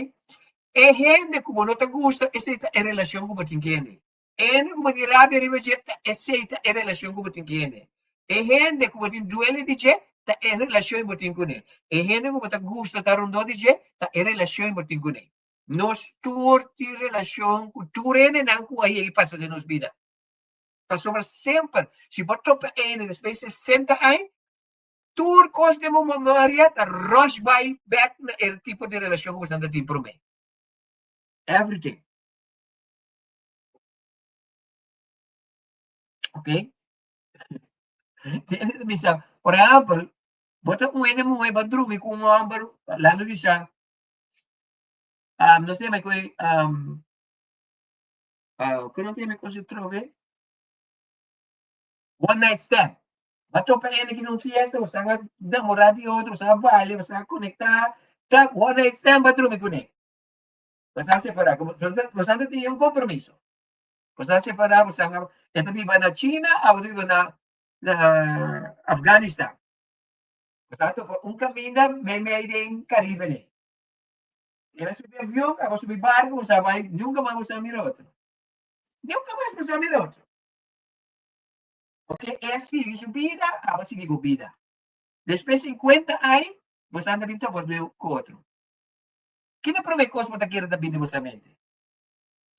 E hende ku bo no ta gusta, esei ta e relashon ku bo tin ku hende. E hende ku bo tin rabia riba dje, ta esei ta e relashon ku bo tin ku hende. E hende ku bo tin duele di dje, ta e relashon bo tin kuné. E hende ku bo ta gusta ta rondó di dje, ta e relashon bo tin kuné. Nos tur tin relashon ku tur hendenan ku a yega i pasa den nos bida. Pasobra semper, si bo topa e hende despues di sesenta aña, tur kos den bo memoria ta rush bai bek na e tipo di relashon ku boso ta tin promé. Everything. Ok? Tin hende ta bisa, por ehèmpel, bo ta un hende muhé bo a drumi ku un hòmber, laga mi bisa, Um, nos ta yama koe, um, uh, koe nos ta yama kos atrobe? One night stand. Ba topa hende ki na un fiesta, bo stan a namorá di otro, bo stan a baile, bo stan a konektá, tak, one night stand, ba drumi kuné. Bo stan separá, komo, bo stan ta tene un kompromiso. Bo stan separá, bo stan a, e ta biba na China, abo ta biba na, na Afganistan. Bo stan a topa un kaminda meimei den Karibe ne. El a subi avion, abo subi barco, bo sa bai, nunca mas bo sa mira otro. Nunca mas bo sa mira otro. Ok, e a sigui su bida, abo a sigui bo bida. Despues 50 aña, bo sa anda bin topa ku otro. Kiko promé kos bo ta kere ta bin den bo mente?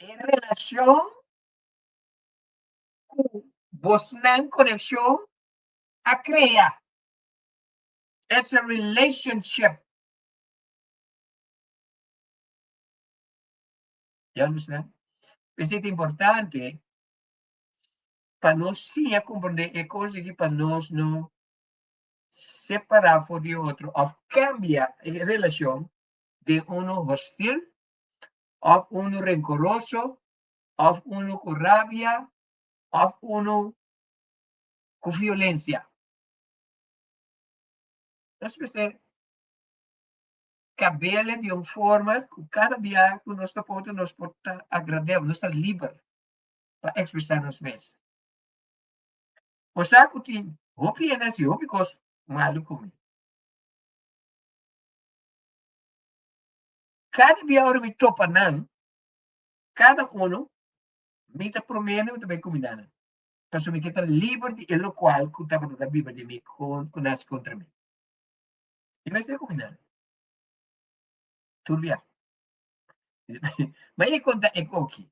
E relashon ku bosnan konekshon a krea. It's a relationship. You understand? P'esei ta importante pa nos siña komprendé e kos aki pa nos no separá for di otro òf kambia e relashon den unu hostil òf unu renkoroso òf unu ku rabia òf unu ku violensia. Nos mester kabele di un forma ku kada bia ku nos ta pota nos por ta agradabel, nos ta liber pa ekspresá nos mes. Bo sa ku tin hopi hende hasi hopi kos malu ku mi. Kada bia ora mi topa nan, kada uno, mi ta promé ku ta bai kumindá nan. Pasobra mi ke ta liber di e lokual ku tabata ta biba den mi ku nase kontra mi. Mi mester kumindá nan. Tur bia. Ma e konta e koki.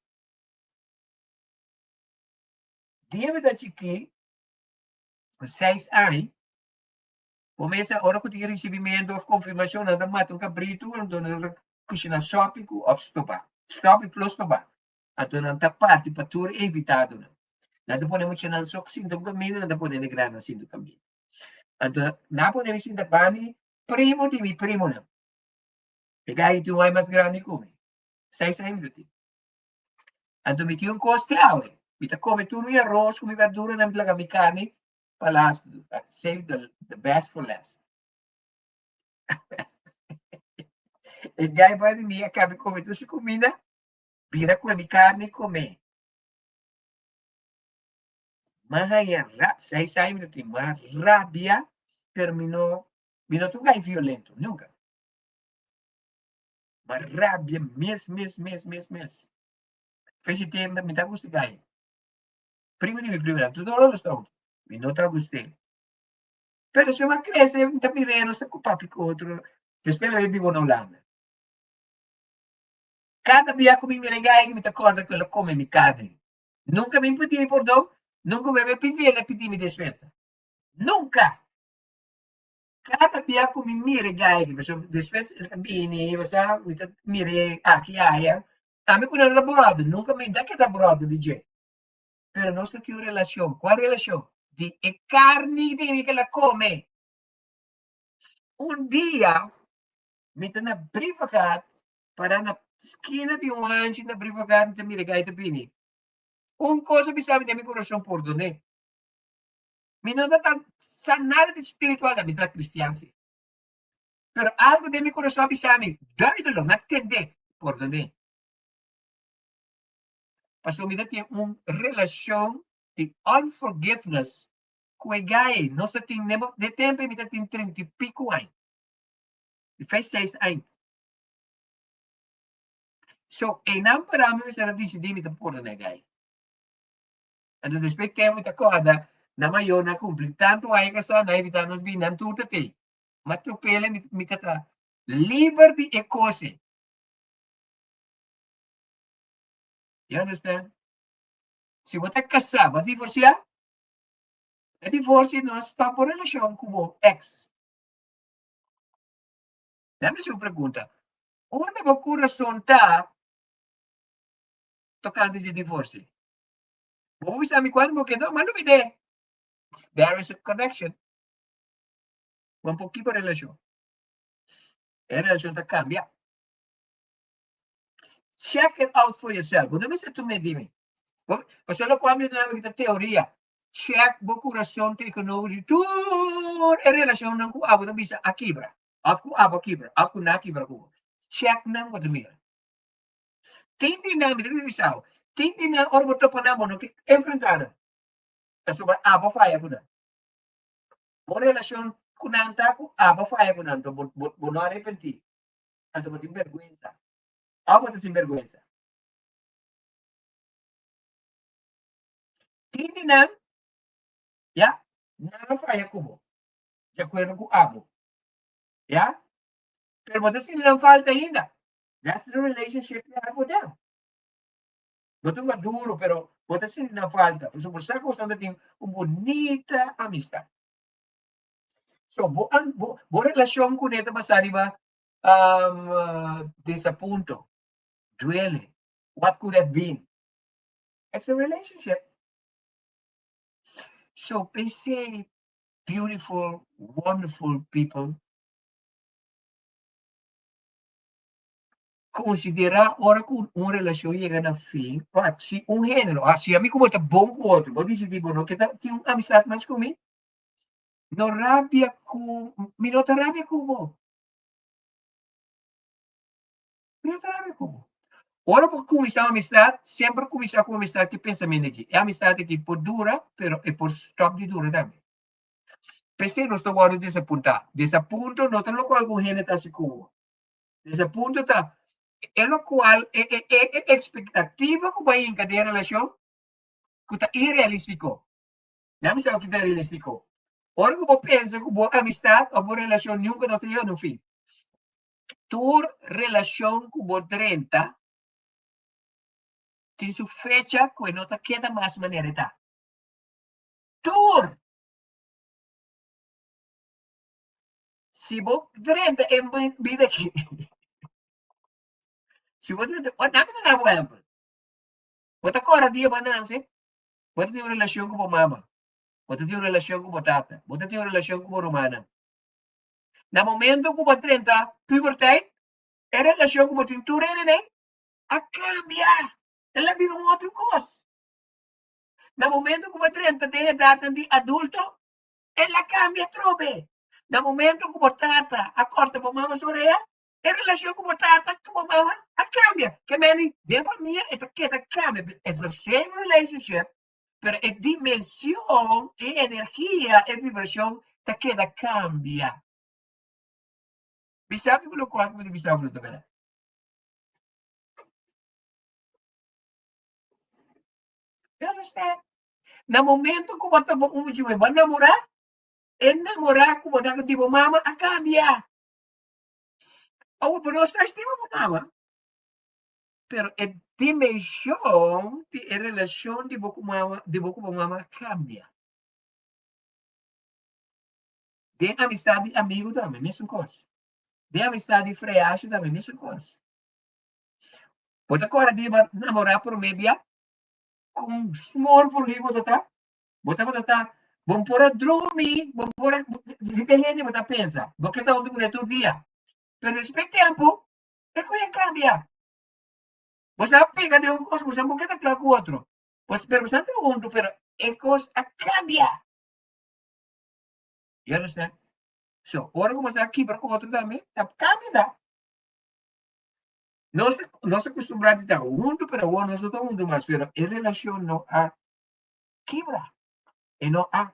Dia mi ta chikí, ku seis aña, bo mesa ora ku tin risibimentu òf konfirmashon nan ta mata un kabritu anto nan ta kushiná sòpi ku òf stobá. Stòpi plus stobá. Anto nan ta parti pa tur e invitadonan. Nan ta pone muchanan so sinta un kaminda, nan ta pone e grannan sinta un kaminda. Anto nan a pone mi sinta bani primo di mi primonan. E gai tin un ai mas grandi ku mi. Seis aña mi ta tin. Anto mi tin un kos te awe. Mi ta kome tur mi aros ku mi berdura nan mi ta laga mi karni pa last. Save the, the best for last. E gai bai di mi a kabe kome tur su kuminda, bira kue mi karni kome. M'a haña ra, seis aña mi ta tin, m'a rabia, pero mi no, mi no ta un gai violento, nunca. M'a rabia mes, mes, mes, mes, mes. Fechi tempo mi ta gusta gai. Primo di mi primo, tur ora nos ta huntu. Mi no ta gust'é. Pero despues m'a crece, mi ta mir'é, nos ta ku papia ku otro. Despues mi a biba na Hulanda. Kada bia ku mi mira e gai, mi ta kòrda ku el a kome mi karni. Nunka mi pidi mi pordon, nunka mi a pidi el a pidi mi despensa. Nunka! Kada bia ku mi mira e gai aki, pasobra despues el ta bini, bo sa, mi ta mir'é aki aya. Ami ku nan ta bròder, nunka mi ta keda bròder di dje. Pero nos ta tin un relashon. Kua relashon? Di e karni di mi ku el a kome. Un dia mi ta na Brievengat, pará na skina di un hanchi na Brievengat, mi ta mira e gai ta bini. Un kos a bisa mi den mi kurason, pordon'é. Mi no ta sa nada di spiritual, mi ta kristian si. Pero algu den mi kurason a bisa mi, duidelijk, mi a tende, pordon'é. Pasobra mi ta tin un relashon di unforgiveness ku e gai. Nos ta tin, den tempu ei mi ta tin trinta i piku aña. Di fei seis aña. So, einan para mi mester a disidí mi ta pordoná e gai. Anto despues tempu mi ta kòrda nan mayornan a kumpli tantu aña kasá, nan a invitá nos bini, nan tur ta tei. Ma tropela mi mi ta ta liber di e kos ei. You understand? Si bo ta kasá, bo a divorsiá, e divorsio no a stòp bo relashon ku bo eks. Dame hasi un pregunta, unda bo kurason ta tokante di divorsio? Bo por bisa mi kuando bo ke no, ma lubid'é. There is a connection. Bo no por kiba relashon. E relashon ta kambia. Check it out for yourself. Bo no mester tuma di mi. Pasobra lokual mi ta duna ta teoria. Check bo kurason tegenover di tur e relashonnan ku abo ta bisa a kibra. Òf ku abo a kibra, òf ku nan a kibra ku bo. Check nan bo ta mira. Tin di nan, mi ta bisa bo, tin di nan ora bo topa nan bo no ke enfrentá nan. Pasobra abo a faya ku nan. Bo relashon ku nan ta ku abo a faya ku nan, anto bo no a arepentí. Anto bo tin bèrgwensa. Òf bo ta sin bèrgwensa. Tin di nan, ya, nan a faya ku bo, di akuerdo ku abo, ya, pero bo ta sinti nan falta ainda. That's the relationship you have with them. Bo ta un duro, pero bo ta sinti nan falta. Pasobra bo sa ku boso ta tin un bunita amistad. So, bo, bo, bo relashon kuné ta basá riba um, desapunto, duele, what could have been. It's a relationship. So, p'esei, beautiful, wonderful people, konsiderá ora ku un relashon yega na fin, wak, si un hende, ah, si ami ku bo ta bon ku otro, bo disidí bo no ke ta tin un amistat mas ku mi, no rabia ku, mi no ta rabia ku bo. Mi no ta rabia ku bo. Ora bo kuminsá un amistat, semper kuminsá ku un amistat ku e pensamentu aki, e amistat aki por dura, pero e por stòp di dura tambe. P'esei nos ta wòrdu desapuntá. Desapunto no ta lokual ku hende ta hasi ku bo. Desapunto ta e lokual, e e e e ekspektativa ku bo a hinka den e relashon ku ta irealístiko. Nan mi sa ki ta realístiko. Ora ku bo pensa ku bo amistat òf bo relashon nunka no ta yega na un fin. Tur relashon ku bo drenta tin su fecha ku e no ta keda mas manera e ta. Tur! Si bo drenta e bida aki, si bo drenta, nan mi ta da bo ehèmpel. Bo ta kòrda dia bo a nase? Bo ta tin un relashon ku bo mama, bo ta tin un relashon ku bo tata, bo ta tin un relashon ku bo rumannan. Na momento ku bo a drenta puberteit, e relashon ku bo tin tur hende a kambia, el a bira un otro kos. Na momento ku bo a drenta den edatnan di adulto, el a kambia atrobe. Na momento ku bo tata a kòrta bo mama su orea, e relashon ku bo tata ku bo mama a kambia. Ke meni den famia e ta keda kambia. It's the same relationship, pero e dimension, e energia, e vibrashon ta keda kambia. Bisa mi ku lokual ku mi ta bisa bo no ta bèrdat. You understand? Na momento ku bo ta bo un muchacho bo a namorá, e namorá ku bo ta di bo mama a kambia. Awor bo no sta estima bo mama, pero e dimenshon di e relashon di bo ku mama, di bo ku bo mama a kambia. Den amistad di amigu tambe mesun kos. Den amistad di freasha tambe mesun kos. Bo ta kòrda di bo namorá promé bia? Kon smòr for lief bo ta ta? Bo tabata ta. Bo por a drumi, bo por a riba e hende bo ta pensa, bo ke ta huntu kuné tur dia. Pero despues tempu e kos a kambia. Bo sa pega den un kos, bo sa bo ke ta kla ku otro. Bo pero bo sa ta huntu, pero e kos a kambia. You understand? So, ora ku bo sa kibra ku otro tambe, ta kambia ta. Nos nos a kustumbrá di ta huntu, pero awor nos no ta huntu mas, pero e relashon no a kibra. E no a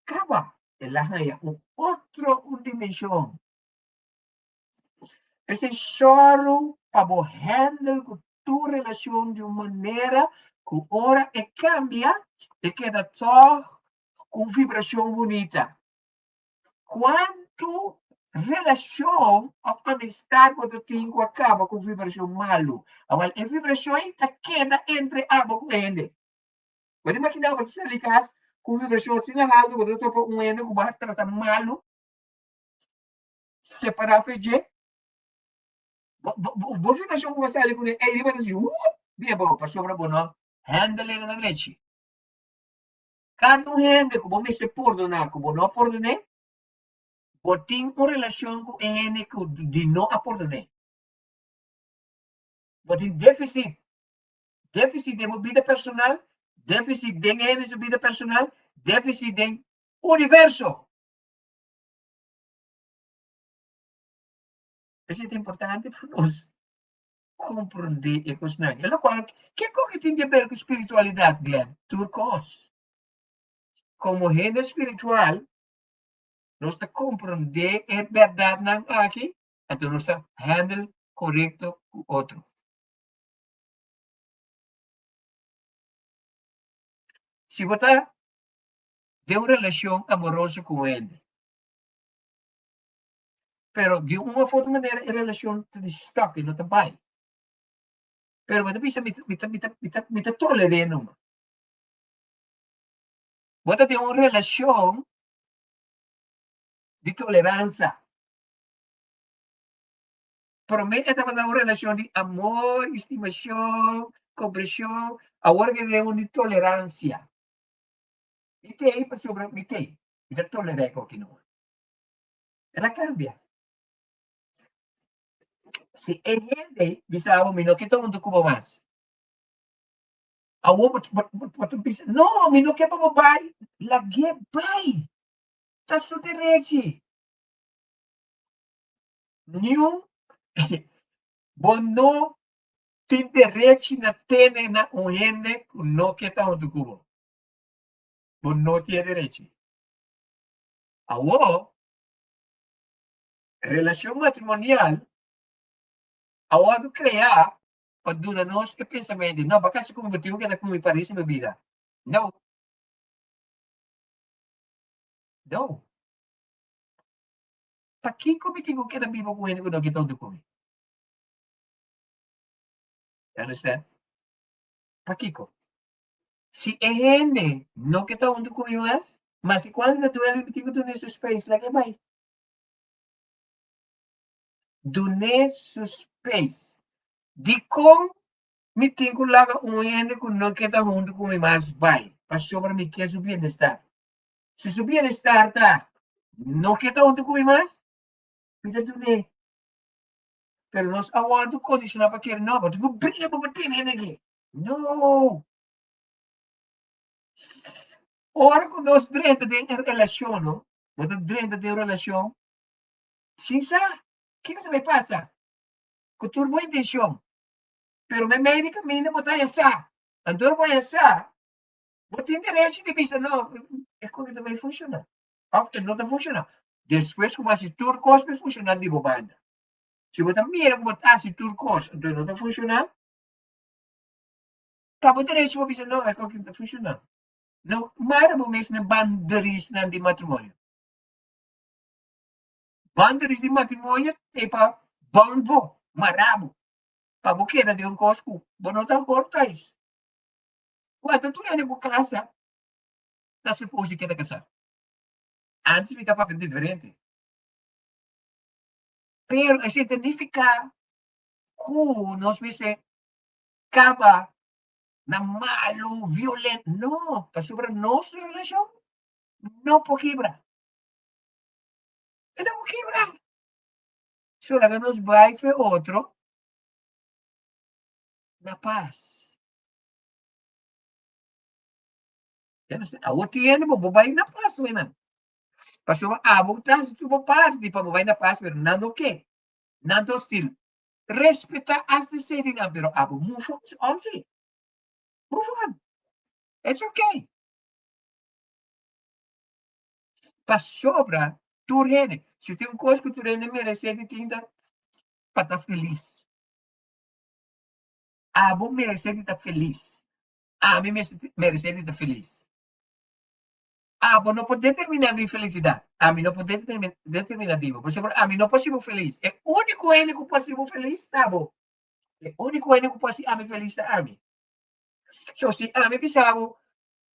kaba. El a haña un otro un dimenshon. P'esei sòru pa bo handle ku tur relashon di un manera ku ora e kambia, e keda tòg ku un vibrashon bunita. Kuantu relashon òf amistat bo ta tin ku a kaba ku un vibrashon malu? Awèl, e vibrashon ei ta keda entre abo ku e hende. Bo ta imaginá bo ta sali kas ku un vibrashon asina haltu, bo ta topa un hende ku bo a trata malu, separá for dje, bo vibrashon ku bo a sali kuné ei riba ta hasi wup bin abou pasobra bo no handle e na drechi. Kada un hende ku bo mester pordoná ku bo no a pordoné, bo tin un relashon ku e hende ku di no a pordoné. Bo tin défisit, défisit den bo bida personal, défisit den e hende su bida personal, défisit den universo. P'esei ta importante pa nos komprondé e kosnan. E lokual, kiko ki tin di aber ku spiritualidat, Glenn? Tur kos. Komo hende spiritual, nos ta komprondé e bèrdatnan aki, anto nos ta handle korekto ku otro. Si bo ta den un relashon amoroso ku un hende, Pero di un of otro manera e relacion ta di stuck y no ta bay. Pero bo ta bisa mi mi ta mi ta mi ta mi ta toler'é numa. Bo ta den un relacion di toleransa. Promé e tabata un relacion di amor, estimacion, comprension, awor ke den un di tolerancia. Mi t'ei pasobra mi t'ei, mi ta toler'é koki numa. El a cambia. Si e hende bisa bo mi no ke ta hunto ku bo mas. Awor bo bo bo ta bisa no mi no ke pa bo bai. Lag'é bai. Ta su derechi. Niun bo no tin derechi na tene na un hende ku no ke ta hunto ku bo. Bo no tin e derechi. Awor, relacion matrimonial a wordo crea pa duna nos e pensamento di, no, bo a casa cu mi, bo tin cu keda cu mi pa resto di mi bida. No. No. Pakico mi tin cu keda biba cu hende cu no kita hunto cu mi? You understand? Pakico? Si e hende no ke ta huntu ku mi mas, maske kuantu ta duel mi, mi tin ku dun'é su space, lag'é bai. Dun'é su space. Dikon mi tin ku laga un hende ku no ke ta huntu ku mi mas bai? Pasobra mi ke su bienestar. Si su bienestar ta no ke ta huntu ku mi mas, mi ta dun'é. Pero nos a wòrdu kondishoná pa kere, no, bo tin ku bringa pa bo tene hende aki. No! Ora ku nos drenta den e relashon, no? Bo ta drenta den un relashon sin sa kiko ta bai pasa, ku tur bo intenshon. Pero meimei di kaminda bo ta haña sa. Anto ora bo haña sa, bo tin derecho di bisa, no, e kos ta bai funshoná òf e no ta funshoná. Despues ku bo hasi tur kos pa e funshoná di bo banda. Si bo ta mira ku bo ta hasi tur kos anto e no ta funshoná, Ta bo derecho pa bisa no, e koki no ta funciona. No mara bo mes na banderisnan di matrimonio. Banderis di matrimonio e pa bound bo, mara bo, pa bo keda den un kos ku bo no ta hor thuis. Wak, tur hende ku kasa ta supos di keda kasá. Antes mi ta papia diferente. Pero esei ta nifiká ku nos mester kaba na malu, violento. No, pasobra nos relashon. no por kibra. E no por kibra. So laga nos bai fe otro na pas. Awor tin hende bo bo bai na pas wenan. Pasobra abo ta hasi tur bo parti pa bo bai na pas, pero nan no ke. Nan ta hostil. Respetá as deseo di nan, pero abo move on si. Move on. It's okay. Pasobra tur hende, si tin un kos ku tur hende meresé di tin ta pa ta felis. Abo meresé di ta felis. Ami meresé di ta felis. Abo no por determiná mi felisidat. Ami no por determiná di bo. Pasobra ami no por hasi bo felis. E úniko hende ku por hasi bo felis ta abo. E úniko hende ku por hasi ami felis ta ami. So si ami bisa bo,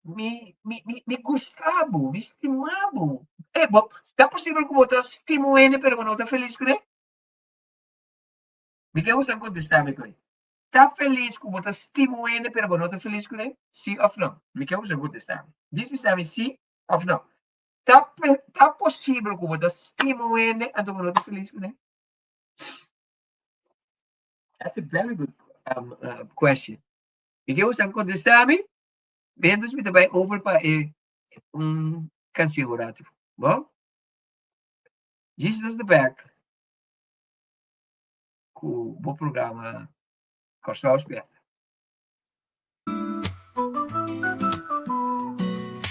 mi, mi, mi, mi gusta bo, mi stima bo. Eh, bo, ta posibel ku bo ta stima un hende pero bo no ta felis kuné? Mi ke boso a kontestá mi koe. Ta felis ku bo ta stima un hende pero bo no ta felis kuné? Sí òf nò? Mi ke boso a kontestá mi. Djis bisa mi sí òf nò. Ta, ta posibel ku bo ta stima un hende anto bo no ta felis kuné? That's a very good um, uh, question. Mi ke boso a kontestá mi? Mientras mi ta bai over pa e un kanshon un ratu. Bon? Djis nos ta bèk ku bo programa Kòrsou Spièrta.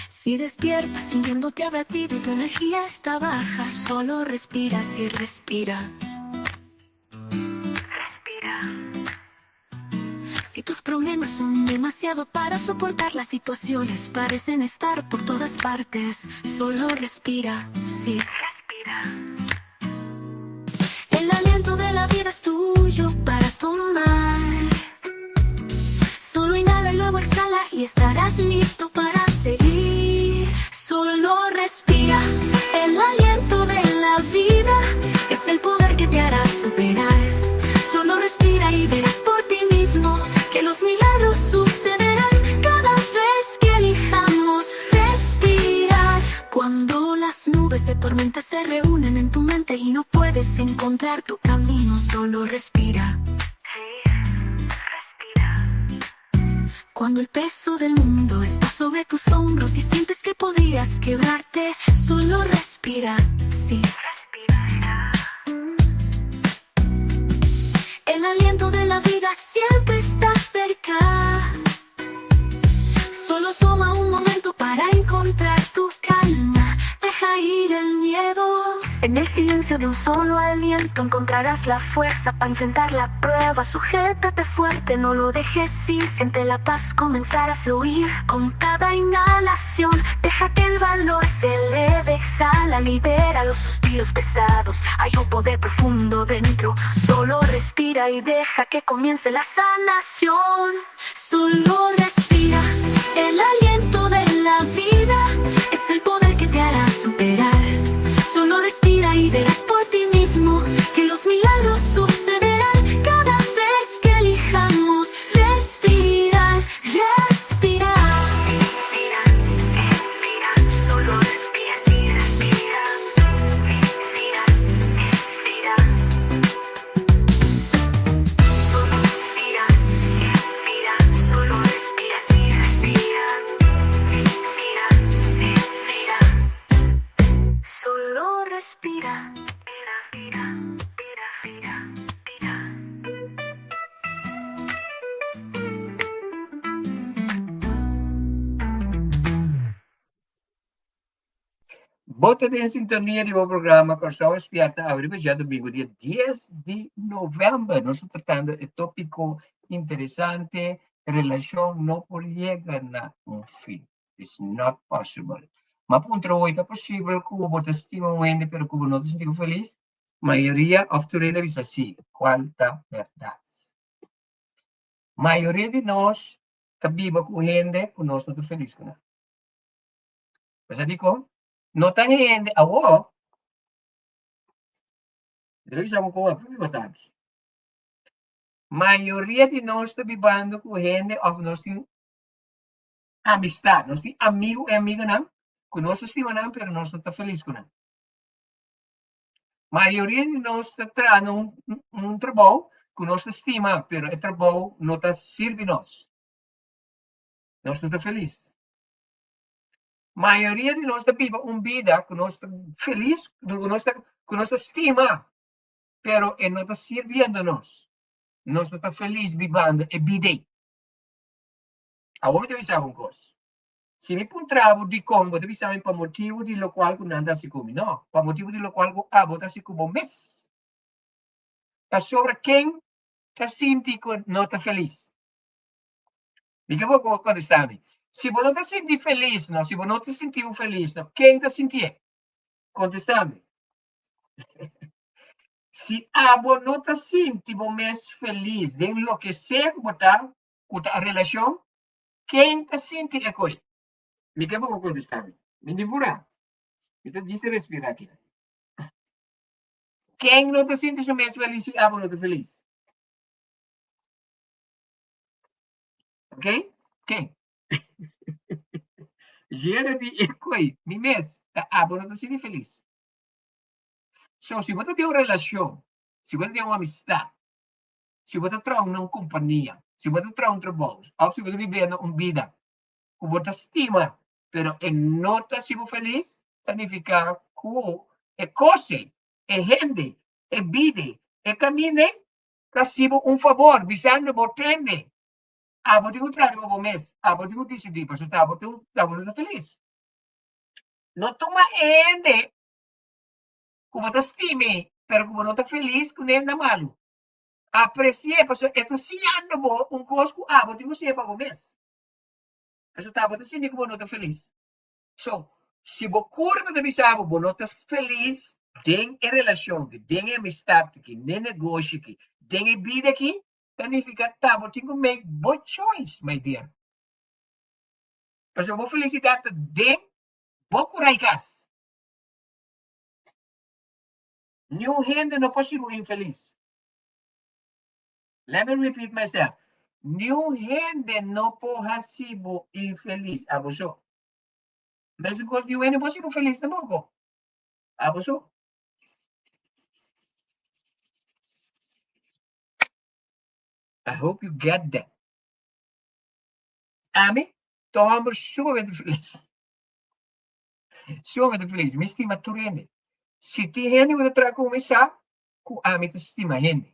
Si despiertas sintiéndote abatido y tu energía está baja, solo respira, sí, respira. Respira. Si tus problemas son demasiado para soportar, las situaciones parecen estar por todas partes, solo respira, sí, respira. El aliento de la vida es tuyo para tomar. Solo inhala y luego exhala y estarás listo para seguir. Solo respira. El aliento de la vida es el poder que te hará superar. Solo respira y verás por ti mismo que los milagros sucederán cada vez que elijamos respirar. Cuando las nubes de tormenta se reúnen en tu mente y no puedes encontrar tu camino, solo respira. Cuando el peso del mundo está sobre tus hombros y sientes que podrías quebrarte, solo respira, sí. Respira. El aliento de la vida siempre está cerca. Solo toma un momento para encontrar tu calma. Deja ir el miedo. En el silencio de un solo aliento encontrarás la fuerza para enfrentar la prueba. Sujétate fuerte, no lo dejes ir. Siente la paz comenzar a fluir. Con cada inhalación, deja que el valor se eleve. Exhala, libera los suspiros pesados. Hay un poder profundo dentro. Solo respira y deja que comience la sanación. Solo respira. El aliento de la vida es el poder que te hará superar. Solo respira y verás por ti mismo que los milagros sucederán cada vez que elijamos respirar, respirar. Respira, respira, solo respira, sí, respira. Respira, respira. Solo respira, respira, solo respira, sí, respira. Respira, respira. Solo respira. Respira, respira, respira. Bo ta den sintonia di bo programa Kòrsou Despierta awe riba djadumingu dia 10 di novèmber. Nos ta tratando e tópiko interesante, relashon no por yega na un fin. It's not possible. Ma puntra hoy, ta posibel ku bo ta stima un hende pero ku bo no ta sinti bo felis? Mayoria òf tur hende a bisa sí, kual ta bèrdat. Mayoria di nos ta biba ku hende ku nos no ta felis ku nan. Bo sa dikon? No ta hende awor, mi ta bisa bo kon hopi importante. Mayoria di nos ta bibando ku hende òf nos tin amistad, nos tin amigu i amiganan. Ku nos ta stima nan, pero nos no ta felis ku nan. Mayoria di nos ta traha na un, un trabou ku nos ta stima, pero e trabou no ta sirbi nos. Nos no ta felis. Mayoria di nos ta biba un bida ku nos ta felis, ku nos ta, ku nos ta stima, pero e no ta sirbiendo nos. Nos no ta felis bibando e bida ei. Awor mi ta bisa bo un kos. Si mi puntra bo dikon, bo ta bisa mi pa motibu di lokual ku nan ta hasi ku mi. No, pa motibu di lokual ku abo ta hasi ku bo mes. Pasobra ken ta sinti ku no ta felis? Mi ke bo kontestá mi. Si bo no ta sinti felis no, si bo no ta sinti bo felis no, ken ta sintié? Kontestá mi. Si abo no ta sinti bo mes felis den loke sea ku bo ta, ku ta relashon, Ken ta sinti e koi? Mi ke bo kontestá mi. Mi di purá. Mi ta djis respirá aki. Ken no ta sinti su mes felis si abo no ta felis? Ok? Ken? Jere di e koi, mi mes, ta abo no ta sinti felis. So, si bo ta den un relashon, si bo ta den un amistat, si bo ta traha na un kompania, si bo ta traha un trabou òf si bo ta bibiendo un bida ku bo ta stima pero e no ta hasi bo felis, ta nifiká ku e kos ei, e hende, e bida ei, e kaminda ei ta hasi bo un fabor bisando bo tende abo tin ku traha riba bo mes, abo tin ku disidí pasobra abo tin abo no ta felis. No tuma e hende ku bo ta stima ei pero ku bo no ta felis kuné na malu. Apreci'é, pasobra e ta siñando bo un cos cu abo tin cu siña pa bo mes. Pasobra ta abo ta sinti cu bo no ta felis. So, si bo curpa ta bisa bo, bo no ta felis den e relacion aki, den e amistad aki, den e negoshi aki, den e bida aki, ta nifica ta bo tin cu make bo choice, my dear. Pasobra bo felicidad ta den bo curai cas. Niun hende no por sibu infelis. Let me repeat myself. Niun hende no por hasi bo infelis. Abo so. Mesun kos niun hende por hasi bo felis tampoko. Abo so. I hope you get that. Ami, ta un homber sumamente felis. Sumamente felis. Mi stima tur hende. Si tin hende ku ta traha ku mi sa ku ami ta stima hende.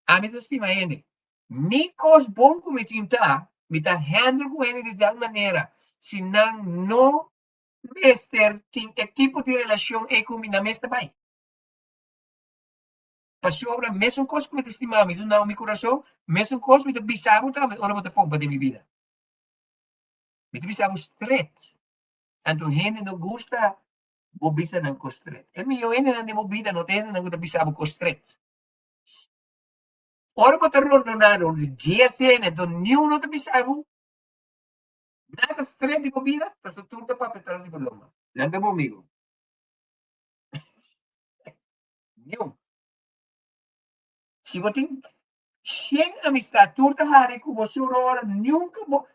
Ami ta stima hende. Mi kos bon ku mi tin ta, mi ta handle ku hende di tal manera si nan no mester tin e tipo di relashon ei ku mi, nan mes ta bai. Pasobra mesun kos ku mi ta stima mi duna mi kurason, mesun kos mi ta bisa bo tambe ora bo ta pompa den mi bida. Mi ta bisa bo stret. Anto hende no gusta bo bisa nan kos stret. E mihó hendenan den bo bida no ta hendenan ku ta bisa bo kos stret. Ora bo ta rondoná rond di dies hende, anto niun no ta bisa bo nada stret di bo bida, pasobra tur ta papia tras di bo lomba. Nan ta bo amigu. Niun. Si bo tin Shen amistad tur ta hari ku bo sur ora nunka bo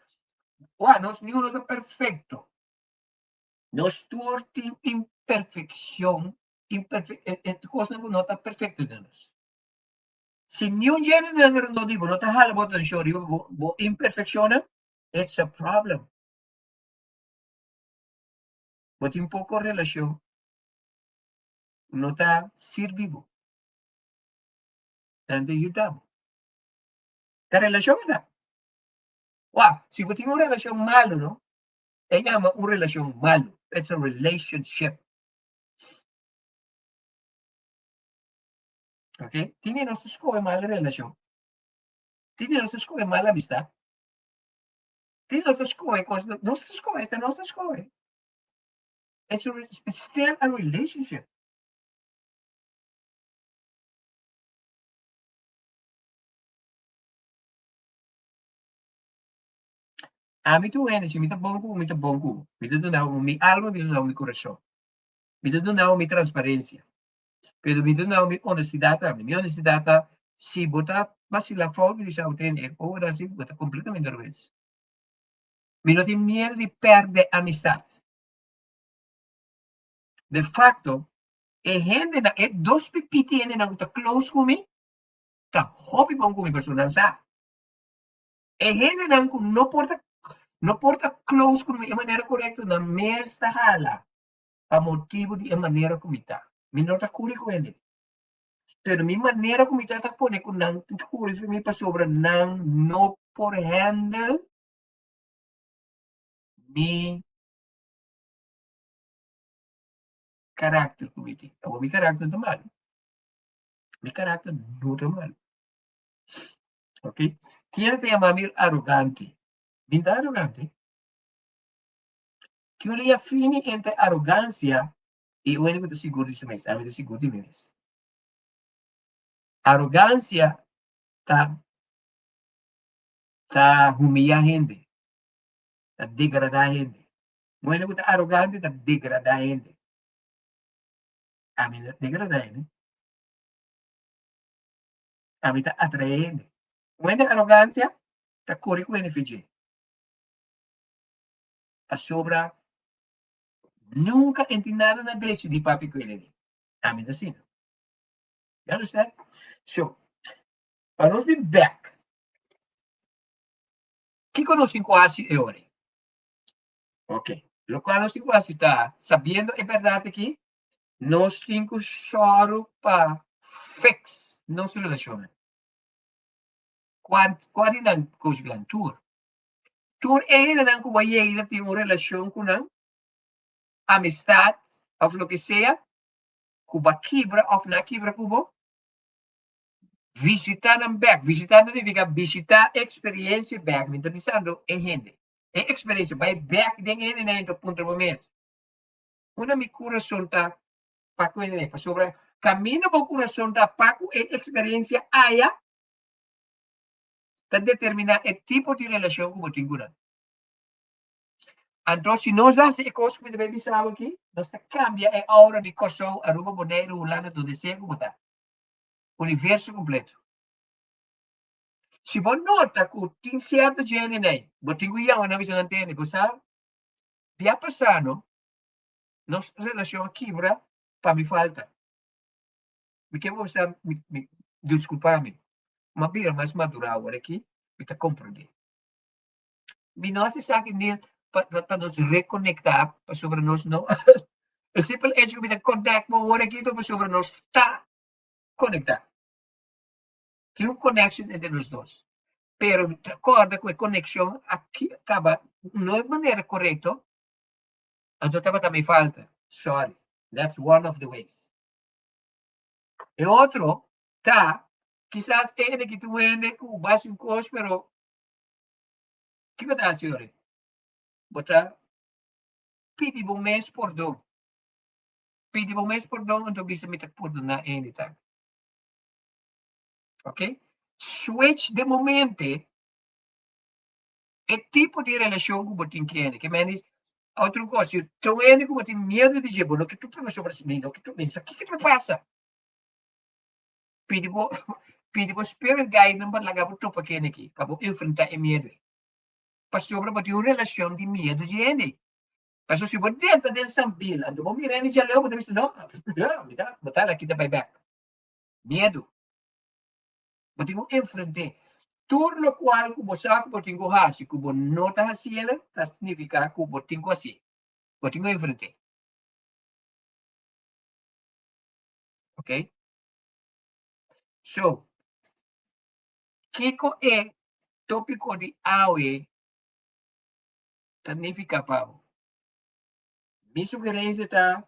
Wak nos niun no ta perfekto nos tur tin imperfekshon imperfe kosnan ku no ta perfekto den nos si niun djende nan rondó di bo no ta hala bo atenshon riba bo bo imperfekshonnan it's a problem bo tin poko relashon no ta sirbi bo. Nan ta yuda bo. Ta relashon e ta. Wak, si bo tin un relashon malu no, e yama un relashon malu. It's a relationship. Ok? Tin di nos ta skohe mal relashon. Tin di nos ta skohe mal amistad. Tin di nos ta skohe kos, nos ta skohe, ta nos ta skohe. It's, a, it's still a relationship. Ami tur hende, si mi ta bon ku bo, mi ta bon ku bo. Mi ta duna bo mi alma, mi ta duna bo mi kurason. Mi ta duna bo mi transparensia. Pero mi ta duna bo mi onestidat tambe. Mi onestidat ta, si bo ta basilá fout, mi bisa bo tende, e ora si bo ta kompletamente robes. Mi no tin miedu di pèrdè amistat. De facto, e hendenan, e dos pipiti hendenan ku ta close ku mi, ta hopi bon ku mi pasobra nan sa. E hendenan ku no por ta no por ta close ku mi e manera korekto, nan mes ta hala pa motibu di e manera ku mi ta. Mi no ta kuri ku hende. Pero mi manera ku mi ta ta pone ku nan tin kuri for mi pasobra nan no por handle mi karakter ku mi tin. Awor mi karakter no ta malu. Mi karakter no ta malu. Ok? Kier ta yama mi arogante? Mi no ta arogante. Ki un lia fini entre arogansia i un hende ku ta sigur di su mes. Ami ta sigur di mi mes. Arogansia ta ta humiyá hende, ta degradá hende. Un hende ku ta arogante ta degradá hende. Ami no ta degradá hende. Ami ta atraé hende. Un hende arogansia ta kore ku hende fidjé. Pasobra nunka e tin nada na drechi di papia ku hende. Ami ta asina. You understand? So, pa nos bin bèk, kiko nos tin ku hasi e ora ei? Ok, lokual nos tin ku hasi ta, sabiendo e bèrdat aki, nos tin ku sòru pa fix nos relashonnan. Kua kua di nan Coach Glenn? Tur. Tur e hendenan ku bo a yega ta tin un relashon ku nan, amistat òf loke sea, ku bo a kibra òf nan a kibra ku bo, visitá nan bèk. Visitá ta nifiká bishitá e eksperensia bèk. Mi ta bisando e hende. E eksperensia, bai bèk den e hendenan i ta puntra bo mes, Unda mi kurason ta pa ku e hende? Pasobra kaminda bo kurason ta pa ku e eksperensia aya ta determiná e tipo di relashon ku bo tin ku nan. Anto si nos hasi e kos ku mi ta bai bisa bo aki, nos ta kambia e aura di Kòrsou, Aruba, Boneiru, Hulanda, donde sea ku bo ta. Universo kompleto. Si bo nota ku tin sierto djende nei, bo tin ku yama nan bisa nan tende, bo sa, bia pasá no, nos relashon a kibra pa mi falta. Mi ke bo sa, mi, mi, diskulpa mi, m'a bira mas madurá awor aki, mi ta komprondé. Mi no hasi esaki ni pa, pa, pa nos rekonektá, pasobra nos no, e simpel hecho ku mi ta connect bo awor aki ta pasobra nos ta konektá. Tin un connection entre nos dos. Pero mi ta corda cu e conexion a caba no e manera corecto, anto tabata mi falta. Sorry. That's one of the ways. E otro ta, kisas e hende ki tin un hende cu basi un cos, pero kico ta haci ora? Bo ta pidi bo mes pordon. Pidi bo mes pordon, anto bisa mi ta pordona e hende tambe. Ok? Switch de momente e tipo di relashon ku bo tin ku hende. Ke men di, otro kos, si tin un hende ku bo tin miedu di dje, bo no ke tur permiso pa mi no ke tur, mi sa kiko ta pasa. Pidi bo, pidi bo spirit guide nan pa laga bo topa ku hende aki, pa bo enfrenta e miedu ei. Pasobra bo tin un relashon di miedu di hende. Pasobra si bo drenta den Sambil, anto bo mira hende djaleu, bo ta bisa, no, mi ta, bo ta aki ta bai bèk. Miedu. Bo tin ku enfrent'é. Tur lokual ku bo sa ku bo tin ku hasi ku bo no ta hasié ta signifiká ku bo tin ku hasié. Bo tin ku enfrent'é. Ok? So, kiko e tópiko di awe ta nifiká pa bo? Mi sugerensia ta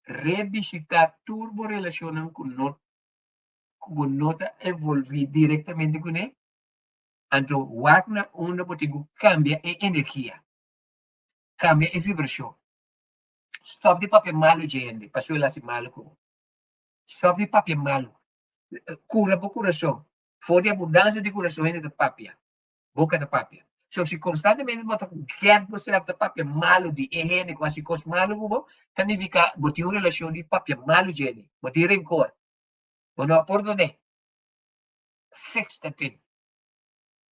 rebishitá tur bo relashonnan ku no ku bo no ta envolví direktamente kuné, anto wak na unda bo tin ku kambia e energia, kambia e vibrashon. Stòp di papia malu dje hende pasobra el hasi malu ku bo. Stòp di papia malu. Kura bo kurason. For di abundansia di kurason hende ta papia. Boka ta papia. So si konstantemente bo ta get boself ta papia malu di e hende ku hasi kos malu ku bo, ta nifiká bo tin un relashon di papia malu dje hende. Bo tin renkor. Bo no a pordon'é. Fix that thing.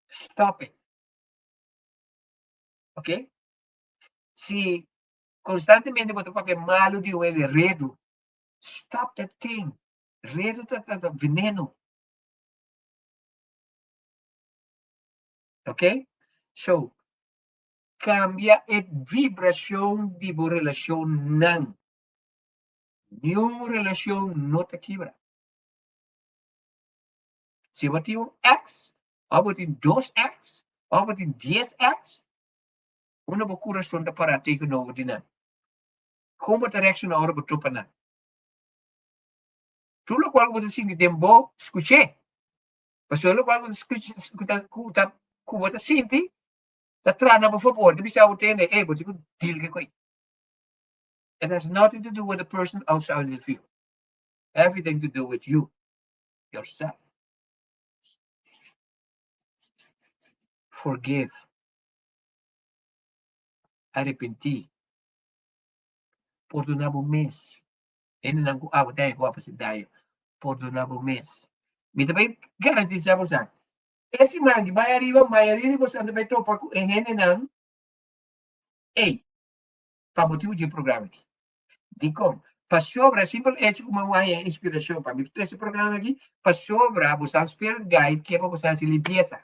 Stop it. Ok? Si konstantemente bo ta papia malu di un hende, redu, stop that thing. Redu ta ta veneno. Ok? So, kambia e vibrashon di bo relashonnan. Niun relashon no ta kibra. Si bo tin un ex, òf bo tin dos ex, òf bo tin dies ex, unda bo kurason ta pará tegenover di nan? Kon bo ta reakshoná ora bo topa nan? Tur lokual ku bo ta sinti den bo, skuch'é. Pasobra lokual ku ta skucha, ku ta, ku ta, ku bo ta sinti, ta traha na bo fabor. Ta bisa bo tende, ey, bo tin ku deal ku e koi. It has nothing to do with the person outside of you. Everything to do with you, yourself. Forgive. Arepentí. Pordoná bo mes. Hendenan ku abo ta ku a hasi daño, pordoná bo mes. Mi ta bai garantisá bosan, e siman ki bai ariba, mayoria di bosan ta bai topa ku e hendenan ei pa motibu dje programa aki. Dikon? Pasobra e simpel echo ku mi a haña inspirashon pa mi trese e programa aki, pasobra bosan spirit guide ke pa bosan hasi limpiesa.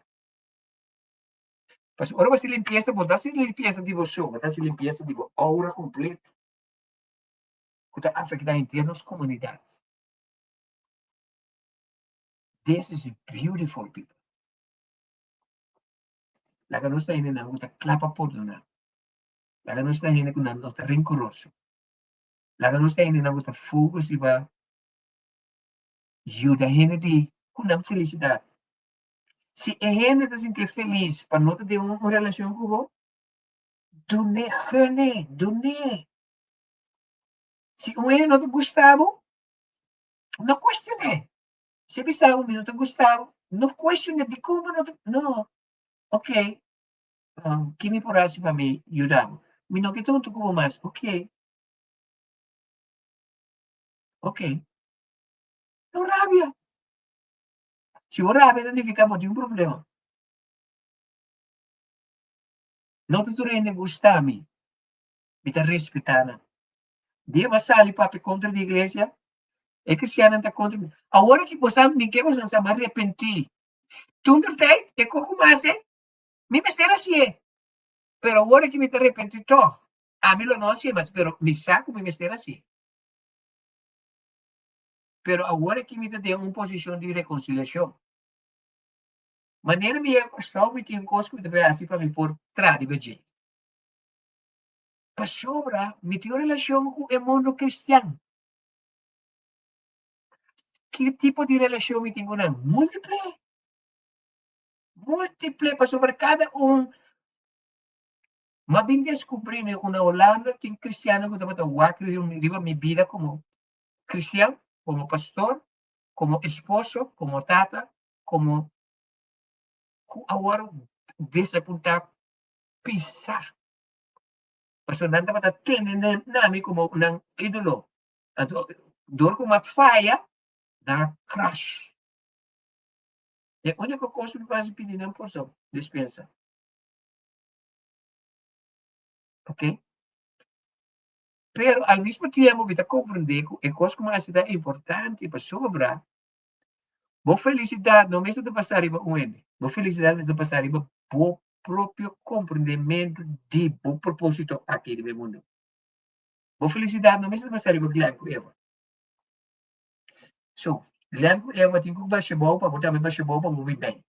Pasobra ora bo hasi limpiesa, bo no ta hasi limpiesa di bo so, bo ta hasi limpiesa di bo aura kompleto. ku ta afektá henter nos komunidat. This is beautiful people. Laga nos ta hendenan ku ta kla pa pordoná. Laga nos ta hende ku nan no ta renkoroso. Laga nos ta hendenan ku ta focus riba yuda hende di ku nan felisidat. Si e hende ta sintié felis pa no ta den un relashon ku bo, dun'é, gun'é, dun'é. Si un hende no ta gusta bo, no cuestion'é. Si e bisa bo mi no ta gusta bo, no cuestion'é dikon bo no ta, no. Ok, ki mi por hasi pa mi yuda bo? Mi no ke ta huntu ku bo mas. Ok. Ok. No rabia. Si bo rabia ta nifiká bo tin un problema. No ta tur hende gusta mi. Mi ta respetá nan. Dia mi a sali papia kontra di iglesia, e kristiannan ta kontra mi. Awor ki bo sa mi ke bo sa mi a repentí. Tunder tei e kos ku mi a hasi, mi mester hasié. Pero awor ki mi ta repentí tòg, ami lo no hasié mas, pero mi sa ku mi mester hasié. Pero awor ki mi ta den un posishon di rekonsiliashon. Manera mi yega Kòrsou mi tin kos ku mi ta bai hasi pa mi por traha riba dje. Pasobra mi tin un relashon ku e mundu kristian. Ki tipo di relashon mi tin ku nan? Múltiple. Múltiple, pasobra kada un M'a bin deskubrí mi ku na Holanda tin kristiannan ku tabata wak riba mi bida komo kristian, komo pastor, komo esposo, komo tata, komo ku awor desapuntá pisá. Pasobra nan tabata tene na mi komo nan ídolo. Anto, dor ku mi a faya, nan a crash. E úniko kos ku mi por hasi pidi nan pordon, dispensa. Ok? Pero al mismo tiempo mi ta komprendé ku e kos ku mi a hasi ta importante pasobra bo felisidat no mester ta basá riba un hende. Bo felisidat mester ta basá riba bo propio komprendementu di bo propósito aki riba e mundu. Bo felisidat no mester basa riba Glenn ku Eva. So, Glenn ku Eva tin ku basha bou pa bo tambe basha bou pa bo bin bei.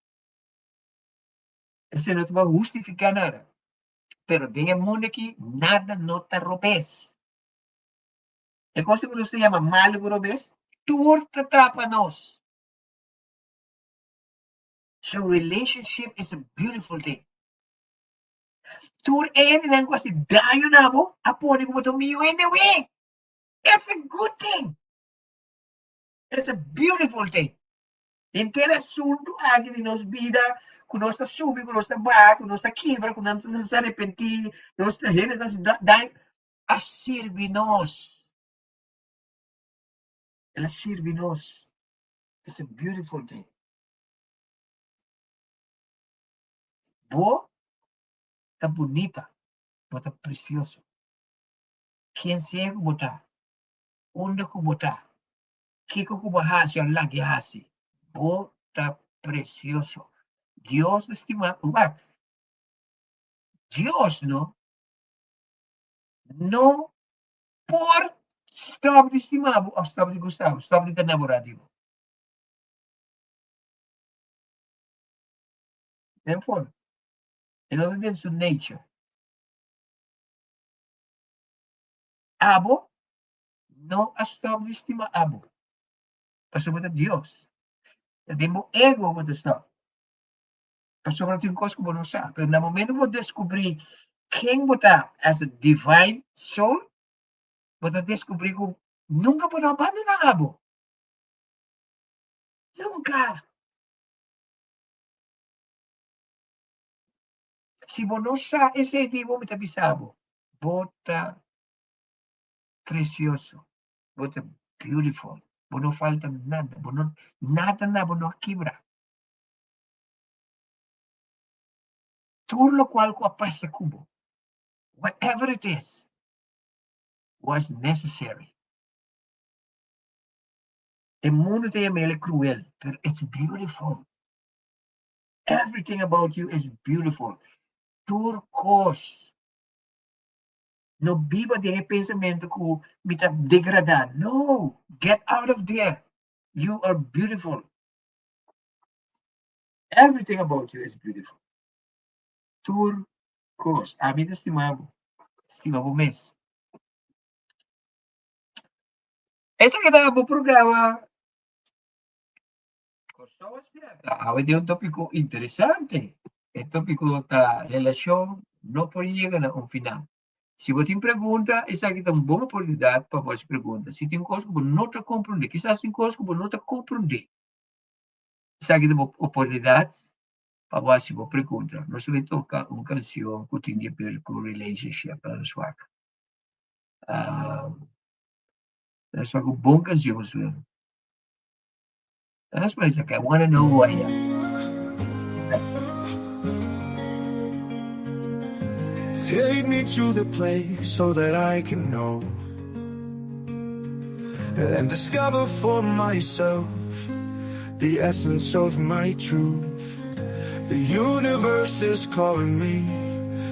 Esei no ta pa hustifiká nada. Pero den e mundu aki nada no ta robes. E kos ku nos ta yama malu ku robes, tur ta trapa nos. So relationship is a beautiful thing. Tur e hendenan ku hasi daño na bo a pone ku bo ta un mihó hende awe. It's a good thing. It's a beautiful thing. Henter asuntu aki di nos bida ku nos ta subi, ku nos ta baha, ku nos ta kibra, ku nan ta sa arepentí, nos ta hende ta hasi daño, a sirbi nos. El a sirbi nos. It's a beautiful thing. Bo ta bunita. Bo ta precioso. Ken sea ku bo ta, unda ku bo ta, kiko ku bo hasi òf lag'e hasi, bo ta precioso. Dios ta stima bo. Wak, Dios no no por stòp di stima bo òf stòp di gusta bo, stòp di ta namorá di bo. Den por. E no ta den su nature. Abo no a stòp di stima abo, pasobra bo ta Dios. Ta den bo ego bo ta stòp. Pasobra tin kos ku bo no sa. Pero na momento ku bo deskubrí ken bo ta as a divine soul, bo ta deskubrí ku nunka bo no a bandoná abo. Nunka! Si bo no sa esei di bo, mi ta bisa bo, bo ta precioso, bo ta beautiful, bo no falta nada, bo no, nada na bo no a kibra. Tur locual cu a pasa cu bo, whatever it is, was necessary. E mundo ta yama el cruel, pero it's beautiful. Everything about you is beautiful. Tur cos. No biba den e pensamento cu mi ta degrada. No! Get out of there. You are beautiful. Everything about you is beautiful. Tur cos. Ami ta stima bo. Stima bo mes. Esaki ta bo programa Kòrsou a Spièrta. Awe den un tópiko interesante. E tópiko ta relashon no por yega na un final. Si bo tin pregunta, esaki ta un bon oportunidat pa bo hasi pregunta. Si tin kos ku bo no ta komprondé, kisas tin kos ku bo no ta komprondé, esaki ta bo oportunidat pa bo hasi bo pregunta. Nos ta bai toka un kansion ku tin di aber ku relationship. Laga nos wak. Nos wak un bon kansion. That's what it's like. I want to know who I am. Take me to the place so that I can know and discover for myself the essence of my truth. The universe is calling me,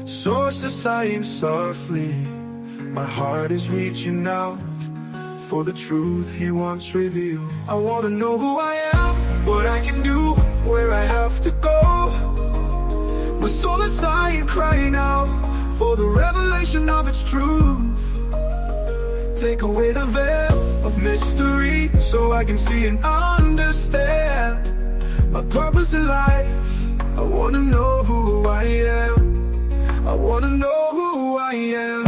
source is sighing softly. My heart is reaching out for the truth he wants revealed. I wanna know who I am, what I can do, where I have to go. My soul is sighing, crying out for the revelation of its truth. Take away the veil of mystery so I can see and understand my purpose in life. I wanna know who I am. I wanna know who I am.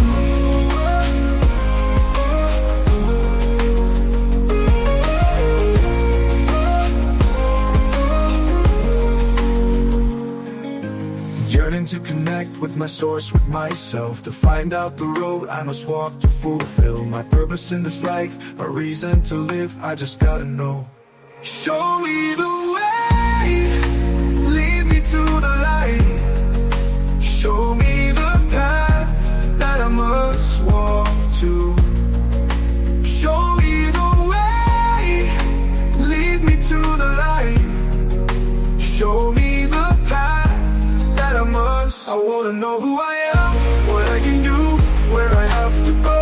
Yearning to connect with my source, with myself, to find out the road I must walk to fulfill my purpose in this life, my reason to live. I just gotta know. Show me the way, lead me to the light. Show me the path that I must walk to. Show me the way, lead me to the light. Show me the path that I must. I wanna know who I am, what I can do, where I have to go.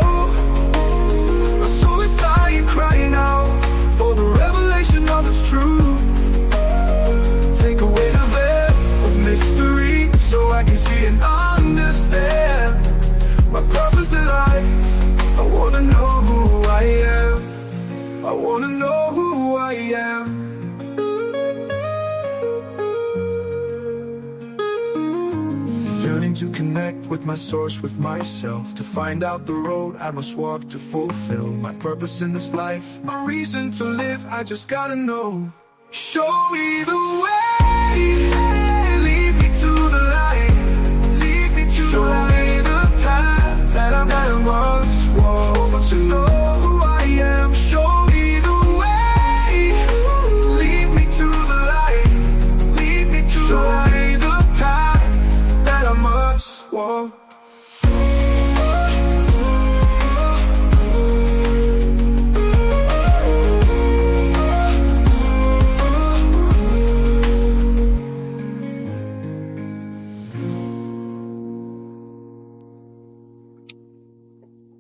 My soul is sighing, crying out for the revelation of its truth. Take away the veil of mystery so I can see and understand my purpose in life. I wanna know who I am. I wanna know who I am. Yearning to connect with my source, with myself, to find out the road I must walk to fulfill my purpose in this life, my reason to live. I just gotta know. Show me the way, lead me to the light, lead me to Show me the path that I must walk to know who I am. Show me the way, lead me to the light, lead me to Show me the path that I must walk.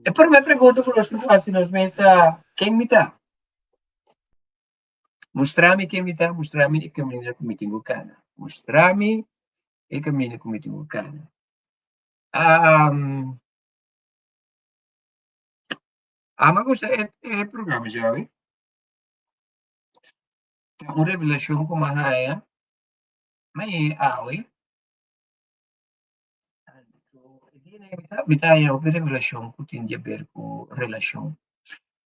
E promé pregunta ku nos tin ku hasi nos mes ta, Ken mi ta? Mustra mi ken mi ta, mustra mi e kaminda ku mi tin ku kana. Mustra mi e kaminda ku mi tin ku kana. Um, Ama gusta e, e programa djawe. Ta un revelashon ku mi a haña, mi a haña awe. Mi ta haña hopi revelashon ku tin di aber ku relashon.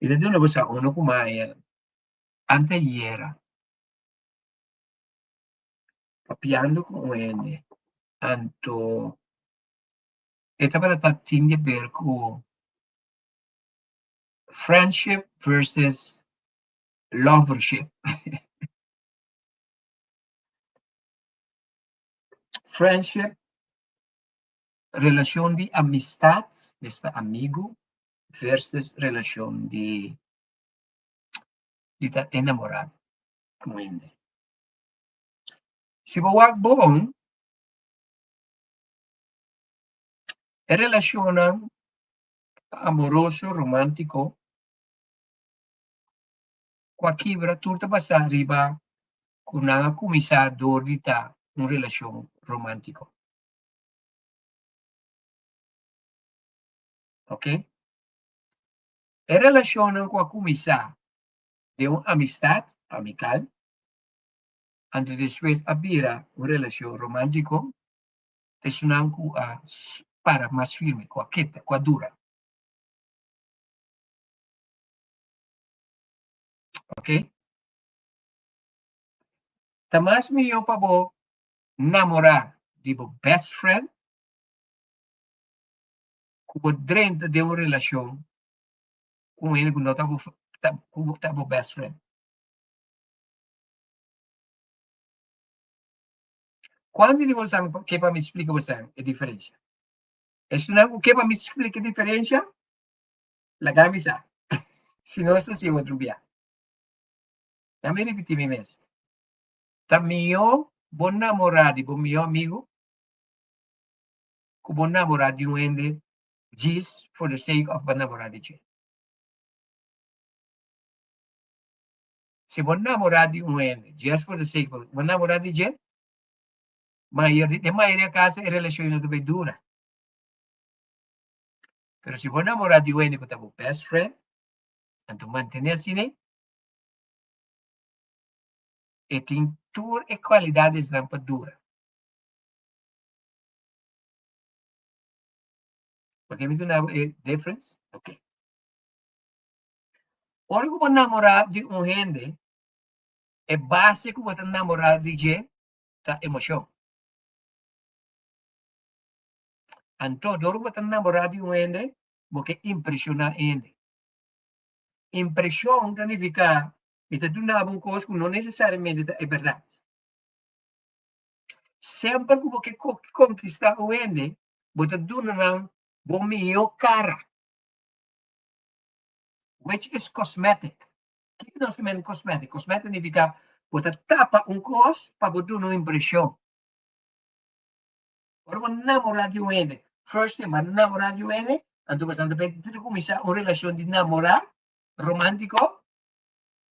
Mi ta duna bo sa unu ku mi a haña anteayera papiando ku un hende, anto e tabata ta tin di aber ku friendship versus lovership. Friendship, relashon di amistat, esta amigu, versus relashon di di ta enamorá ku un hende. Si bo wak bon, e relashonnan amoroso, romántiko, ku a kibra tur ta basá riba ku nan a kuminsá dor di ta un relashon romántiko. Ok. E relashonnan ku a kuminsá den un amistat amikal, anto despues a bira un relashon romántiko, ta esunnan ku a para mas firme, ku a keda, ku a dura. Ok. Ta mas mihó pa bo namorá di bo best friend ku bo drenta den un relashon ku un hende ku no ta bo ku ta bo best friend. Kuantu di boso ke pa mi splika boso e diferensha? Esunnan ku ke pa mi splika e diferensha, Laga mi sa. Si no es así otro bia. La mi ripití mi mes. Ta mihó bo namorá di bo mihó amigu ku bo namorá di un hende djis for the sake of bo namorá di dje. Si bo namorá di un hende just for the sake of bo namorá di dje, mayor, den mayoria kaso e relashon no ta bai dura. Pero si bo namorá di un hende ku ta bo best friend, anto mantené asina e tin tur e kualidadesnan pa dura. Por mi duna bo e difference? Ok. Ora ku bo namorá di un hende, e base ku bo ta namorá di dje ta emoshon. Anto, dor ku bo ta namorá di un hende, bo ke impreshoná e hende. Impreshon ta nifiká mi ta duna bo un kos ku no nesesariamente ta e bèrdat. Semper ku bo ke konkistá un hende, bo ta duna nan bo mihó kara, which is cosmetic. Kiko nos ta mende cosmetic? Cosmetic ta nifiká bo ta tapa un kos pa bo duna un impreshon. Ora bo namorá di un hende, first thing, bo namorá di un hende, anto bo ta ta kuminsá un relashon di namorá romántiko,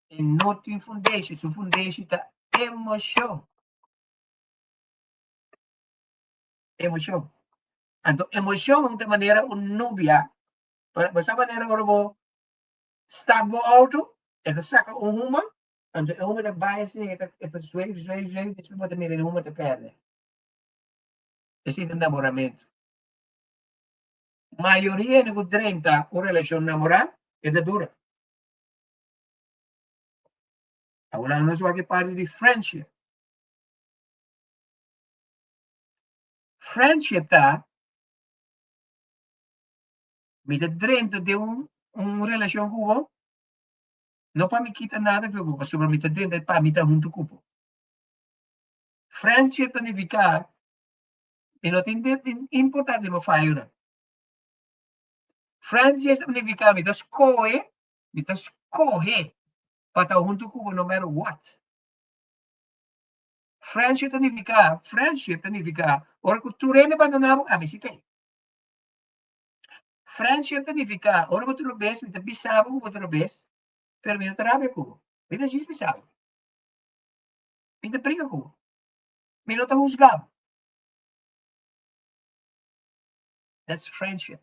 e no tin fundeshi, su fundeshi ta emoshon. Emoshon. Anto emoshon ta manera un nubia, bo sa manera ora bo start bo auto, e ta saka un huma, anto e huma ta bai asina, e ta zweef, zweef, zweef, despues bo ta mira e huma ta pèrdè. Esei ta namoramentu. Mayoria hende ku drenta un relashon namorá, e ta dura. Awor nos wak e parti di friendship. Friendship ta mi ta drenta den un un relashon ku bo, no pa mi kita nada for bo, pasobra mi ta drenta pa mi ta huntu ku bo. Friendship ta nifiká mi no tin importá den bo fayonan. Friendship ta nifiká mi ta skohe, mi ta skohe pa ta huntu ku bo no matter what. Friendship ta nifiká, friendship ta nifiká ora ku tur hende bandoná bo, ami si t'ei. Friendship ta nifiká, ora bo ta robes, mi ta bisa bo ku bo ta robes, pero mi no ta rabia ku bo. Mi ta djis bisa bo. Mi ta bringa ku bo. Mi no ta husga bo. That's friendship.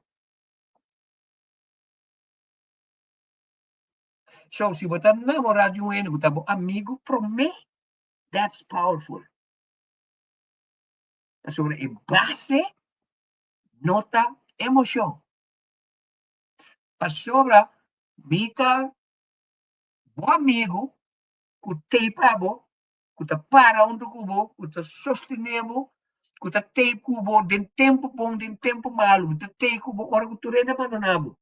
So, si bo ta namorá di un hende ku ta bo amigu promé, that's powerful. Pasobra e base no ta emoshon. Pasobra mi ta bo amigu ku tei pa bo, ku ta para huntu ku bo, ku ta sostené bo, ku ta tei ku bo den tempu bon, den tempu malu, ku ta tei ku bo ora ku tur hende abandoná bo.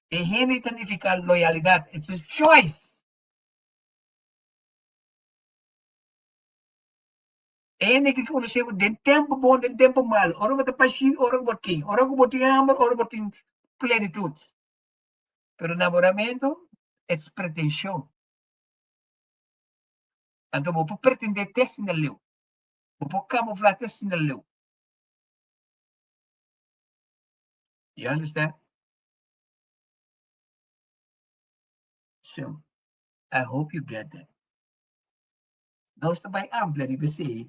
E hende ta nifiká loyalidat. It's a choice. E hende ke konosé bo den tempu bon, den tempu malu, ora bo ta pashí, ora ku bo tin, ora ku bo tin hamber, ora bo tin plenitut. Pero namoramentu, it's pretenshon. Anto bo por pretendé te asina leu. Bo por kamuflá te asina leu. You understand? So, I hope you get that. Nos ta bai amplia riba esei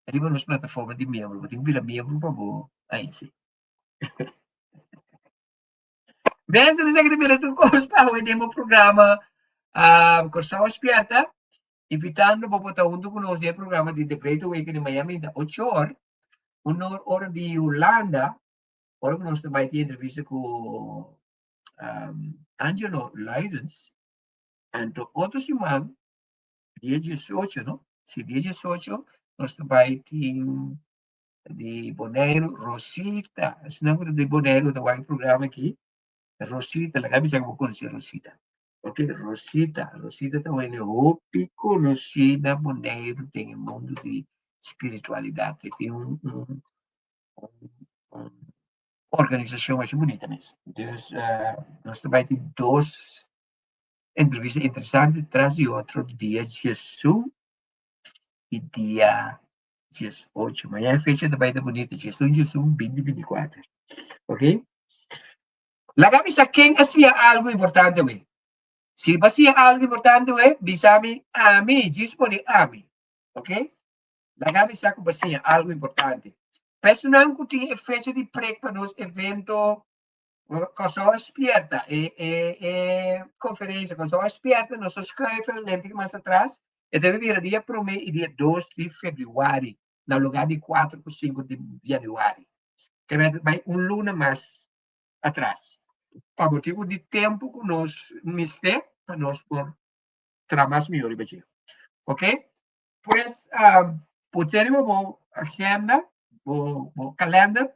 riba nos plataforma di miembro. Bo tin ku bira miembro pa bo haña esei. Mensen ta seki ta bira tur kos pa awe den bo programa Kòrsou a Spièrta, invitando bo pa ta huntu ku nos den e programa di The Great Awakening mañana mainta ocho or, un ora di Hulanda, ora ku nos ta bai tin entrevista ku Angelo Luidens. Anto otro siman, dia diesocho, no? Si, dia diesocho, nos ta bai tin di Boneiru, Rosita. Esnan ku ta di Boneiru ta wak e programa aki. Rosita, laga bisa ku bo konosé Rosita. Ok, Rosita. Rosita ta wene hopi konosí na Boneiru den e mundu di spiritualidat. E tin un, un, un, un organisashon masha bunita mes. Dus, nos ta bai tin dos Entrevista interesante tras di otro dia diesun i dia diesocho. Mañana e fecha ta bai ta bunita, diesun diesun binti binti kuater. Ok? Laga mi sa ken a siña algu importante awe. Si bo a siña algu importante awe, bisa mi ami, djis pone ami. Ok? Laga mi sa ku bo a siña algu importante. Personan ku tin e fecha di prek pa nos evento Kòrsou a spierta, e e e konferensia Kòrsou a spierta, nos a schuifel lente mas atras, e debe bira dia promé i dia dos di febrüari, na lugá di kuater ku sinku di yanüari. Ke mester bai un luna mas atras. Pa motibu di tempu ku nos mester pa nos por traha mas mihó riba dje. Oke? Pues, por tene bo agenda, bo bo kalènder.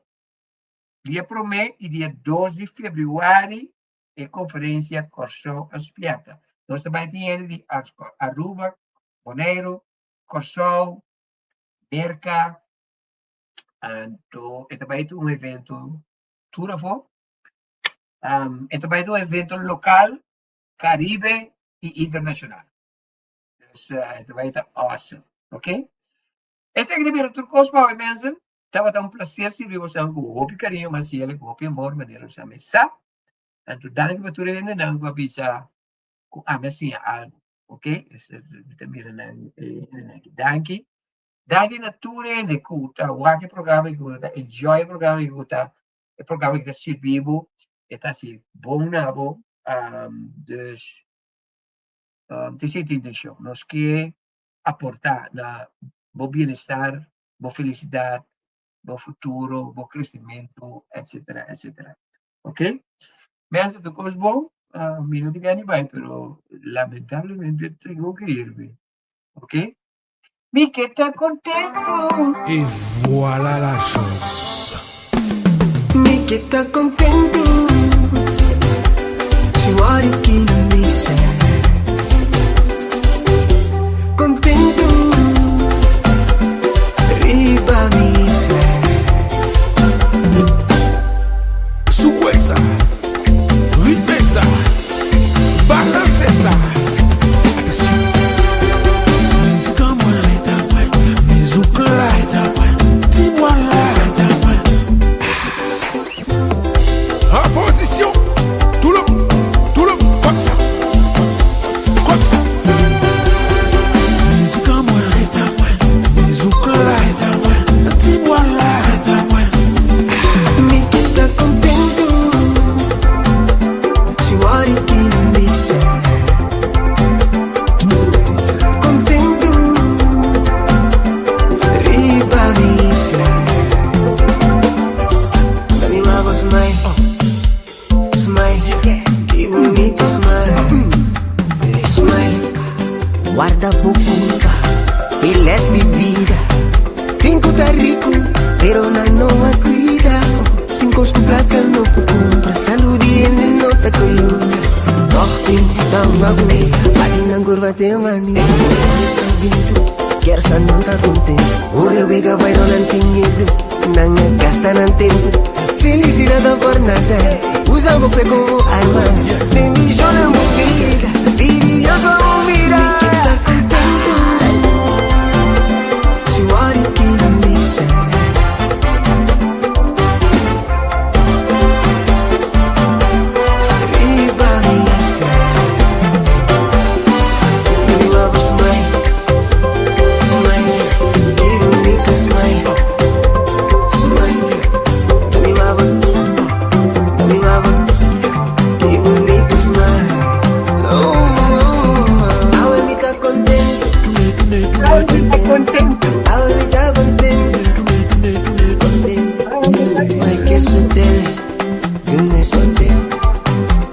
Dia promé i dia dos di febrüari e konferensia Kòrsou a spièrta. Nos ta bai tin hende di Aruba, Boneiru, Kòrsou, Merka, anto e ta bai ta un evento tur afó. E ta bai ta un evento lokal, Karibe i internashonal. Dus e ta bai ta awesome, oke. Esaki ta bira tur kos pa awe mensen. Tabata un placer sirbi bosan ku hopi kariño mas cielo ku hopi amor manera bosan mes sa. Anto danki pa tur e hendenan ku a bisa ku ami a siña algu. Ok, mi ta mira nan e hendenan aki. Danki. Danki na tur hende ku ta wak e programa i ku ta enjoy e programa i ku ta e programa ki ta sirbi bo, e ta hasi bon na bo. Dus ta esei ta intencion. Nos ke aporta na bo bienestar bo felicidad, bo futuro, bo crecimento, etcetera, etcetera. Ok? Mensen, de kos bon, mi no tin gana di bai, pero lamentablemente tengo que irme. Ok? Mi ke ta contento. Et voilà la chose. Mi ke ta contento. Si wari ki na misa. Contento. Riba misa. Souwe sa, ritme sa, balanse sa. Atansyon. Mizik an mwen, mizik la, ti bwa la. Mi ke ta kontentu Si wòri ki nan bisa Kontentu Riba mi isla Na mi wou smile Smile Ki bunita smile Smile Warda bo kulpa P'e les di bida Tin ku ta riku Pero nan no a kuida Tin kos ku plaka no por kumpra Salud di hende no ta koyuda Tòg tin ta hunga kuné Bati nan kurva te manisé Kier sa nan ta kontentu Ora wega bai no nan tin miedu Nan a gasta nan tempu Felisidat ta por nada Usa bo fe komo arma Bendishon den bo bida Pidi Dios pa bo mira Mi ke ta kontentu Si wòri ki nan bisa Riba mi isla Mi wou bo smile Smile Ki bunita smile Smile Mi wou bo Mi wou bo Ki bunita smile Oh, oh, Awe mi ta kontentu Awe mi ta kontentu. Awe mi ta kontentu Kontentu Ay ke sute Dune sute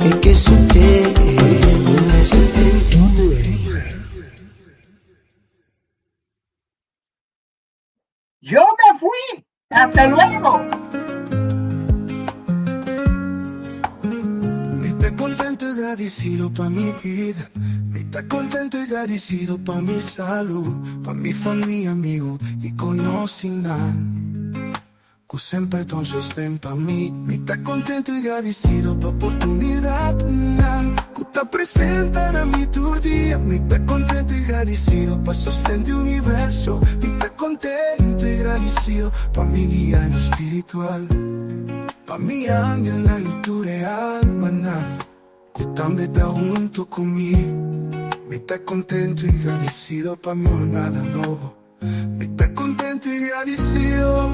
Ay ke sute Dune sute Yo me fui. Hasta luego. Mi ta kontentu i gradisido pa mi bida. Mi ta kontentu i gradisido pa mi salú, pa mi famia, amigu i konosinan ku semper ta un sosten pa mi. Mi ta kontentu i gradisido pa oportunidatnan ku ta presenta na mi tur dia. Mi ta kontentu i gradisido pa sosten di universo. Mi ta kontentu i gradisido pa mi guianan spiritual, pa mi angelnan i tur e almanan ku tambe ta huntu ku mi. Mi ta kontentu i gradisido pa mi jornada nobo. Mi ta kontentu i gradisido.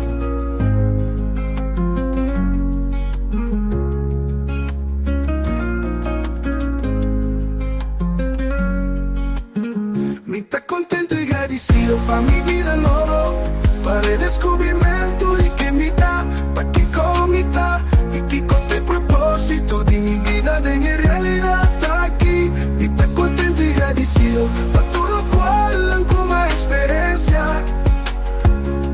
Mi ta kontentu i gradisido pa mi bida nobo, pa redeskubrimentu di ken mi ta, pa kiko mi ta i kiko ta e propósito di mi bida den e realidat aki. Mi ta kontentu i gradisido pa tur lokual ku mi a eksperensia,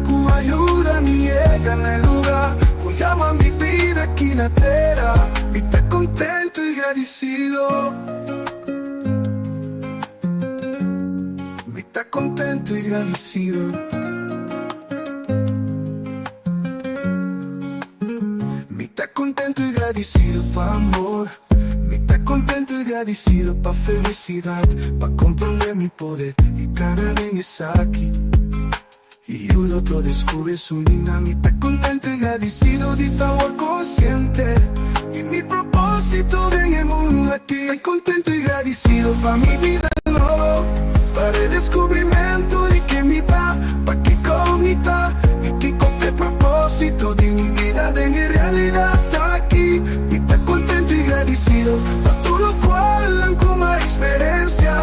ku a yuda mi yega na e lugá ku yama mi bida aki na tera. Mi ta kontentu i gradisido. Mi ta kontentu i gradisido. Mi ta kontentu i gradisido pa amor. Mi ta kontentu i gradisido pa felisidat, pa komprondé mi poder i kana den esaki i yuda otro deskubri esun di nan. Mi ta kontentu i gradisido di ta awor konsiente di mi propósito den e mundu aki. Ta kontentu i gradisido pa mi bida nobo, pa redeskubrimentu di ken mi ta, pa kiko mi ta i kiko ta e propósito di mi bida den e realidat aki. Mi ta kontentu i gradisido pa tur lokual ku mi a eksperensia,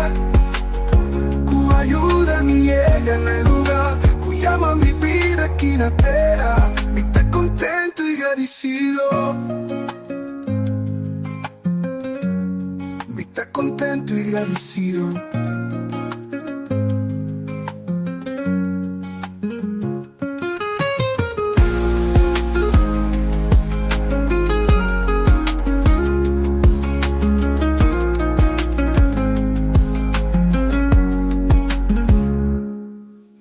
ku a yuda mi yega na e lugá ku yama mi bida aki na tera. Mi ta kontentu i gradisido. Mi ta kontentu i gradisido.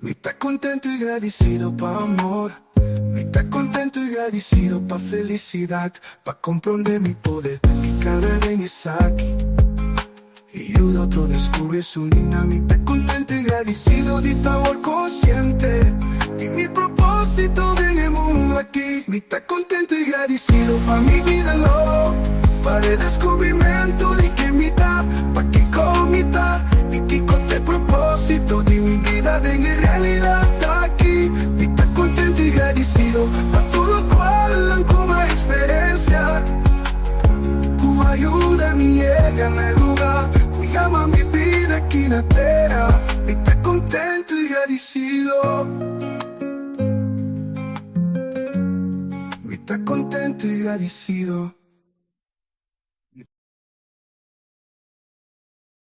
Mi ta kontentu i gradisido pa amor. Mi ta kontentu i gradisido pa felisidat, pa komprondé mi poder i kana den esaki i yuda otro deskubri esun di nan. Mi ta kontentu i gradisido di ta awor konsiente di mi propósito den e mundu aki. Mi ta kontentu i gradisido pa mi bida nobo, pa redeskubrimentu di ken mi ta, pa kiko mi ta i kiko ta e propósito di mi bida den e realidat aki. Mi. yega na e lugá ku yama mi bida aki na tera. Mi ta kontentu i gradisido. Mi ta kontentu i gradisido.